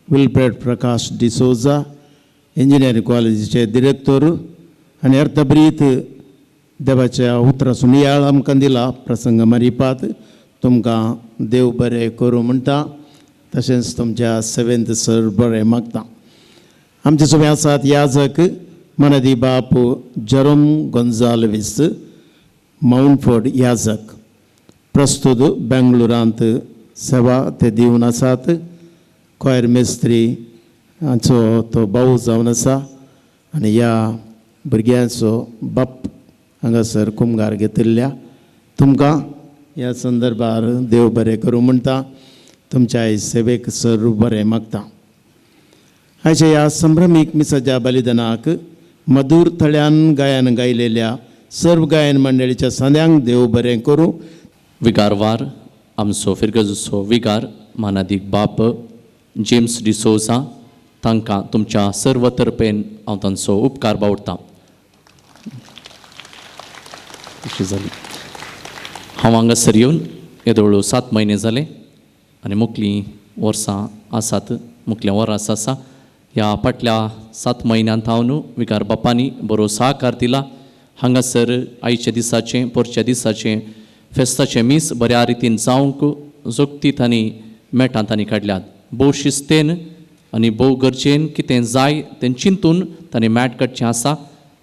विल्फ्रेड प्रकाश डिसोजा, इंजिनियरींग कॉलेजीचे डिरेक्टर आनी अर्थभरीत देवाच्या उतराचो नियाळ आमकां दिला. प्रसंग मारिपात तुमकां देव बरें करूं म्हणटा, तशेंच तुमच्या सेवेंत सर बरें मागता। आमचे सोबे आसात याजक मनदी बाप जेरोम गोन्जाल्वीस माउंटफोर्ड याजक, प्रस्तुत बेंगलोरांत सेवा ते दिवन आसात। कॉयर मिस्त्री हाचो तो भाऊ जावन आसा आनी ह्या भुरग्यांचो बाप हांगासर कुमगार घेतिल्ल्या तुमकां ह्या संदर्भार देव बरें करूं म्हणटा, तुमच्या सेवेक सर बरें मागता। आयच्या ह्या संभ्रमीक मिसाच्या बलिदानाक मधूर थळ्यान गायन गायलेल्या सर्व गायन मंडळीच्या सांद्यांक देव बरें करूं। विगारवार आमचो फिरगजचो विगार मानादीक बाप जेम्स डिसोजा तांकां तुमच्या सर्व तर्फेन हांव तांचो उपकार बावडटा। अशी जाली हांव हांगासर येवन येदोळ 7 म्हयने जाले आनी मुखलीं वर्सां आसात, मुखलें वर्स आसा। ह्या फाटल्या 7 म्हयन्यांत हांव न्हू विगार बापांनी बरो सहकार दिला। हांगासर आयच्या दिसाचें पोरच्या दिसाचें फेस्ताचें मीस बऱ्या रितीन जावंक जोगती तांणी मेटां तांणी काडल्यात। भोव शिस्तेन आनी भोव गरजेन कितें जाय तें चिंतून तांणी मॅट काडचें आसा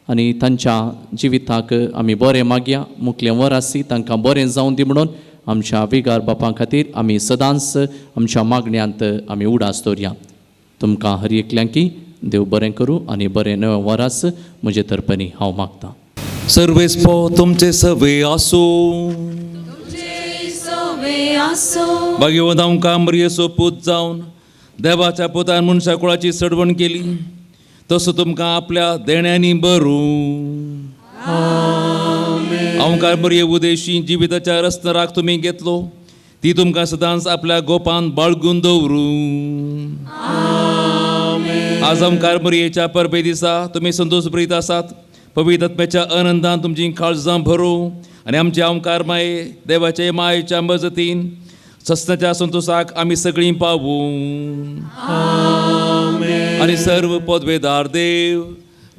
आनी तांच्या जिविताक आमी बरें मागया। मुखलें वर आसी तांकां बरें जावं दी म्हणून आमच्या विगार बापां खातीर आमी सदांच आमच्या मागण्यांत आमी उडास दवरया। तुमकां हर एकल्यांकी देव बरें करूं आनी बरें नवें वरास म्हजे तर्फेनी हांव मागतां। सर्वेस्पो तुमचे सवे आसूं, भाग्यवंत आमकां मरियेचो पूत जावन देवाच्या पुतान मनशा कुळाची सडवण केली, तसो तुमकां आपल्या देण्यांनी बरूं। आमकां मरिये उदेशी जिविताच्या रस्त्याक तुमी घेतलो, ती तुमकां सदांच आपल्या गोपान बाळगून दवरूं। आज आमकां मरियेच्या परबे दिसा तुमी संतोश बरीत आसात, पवित्र आत्म्याच्या आनंदान तुमची काळजां भरूं आनी आमचे आमकार माये देवाचे मायेच्या मजतीन सस्नाच्या संतोषाक आमी सगळीं पावूं। आनी सर्व पदवेदार देव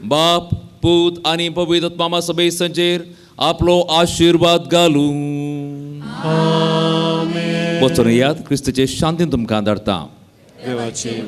बाप पूत आनी पवित्र आत्मा सभेसांचेर आपलो आशिर्वाद घालूं। वचून येयात, क्रिस्ताचे शांतीन तुमकां धाडटा। देवाचे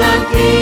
Thank you.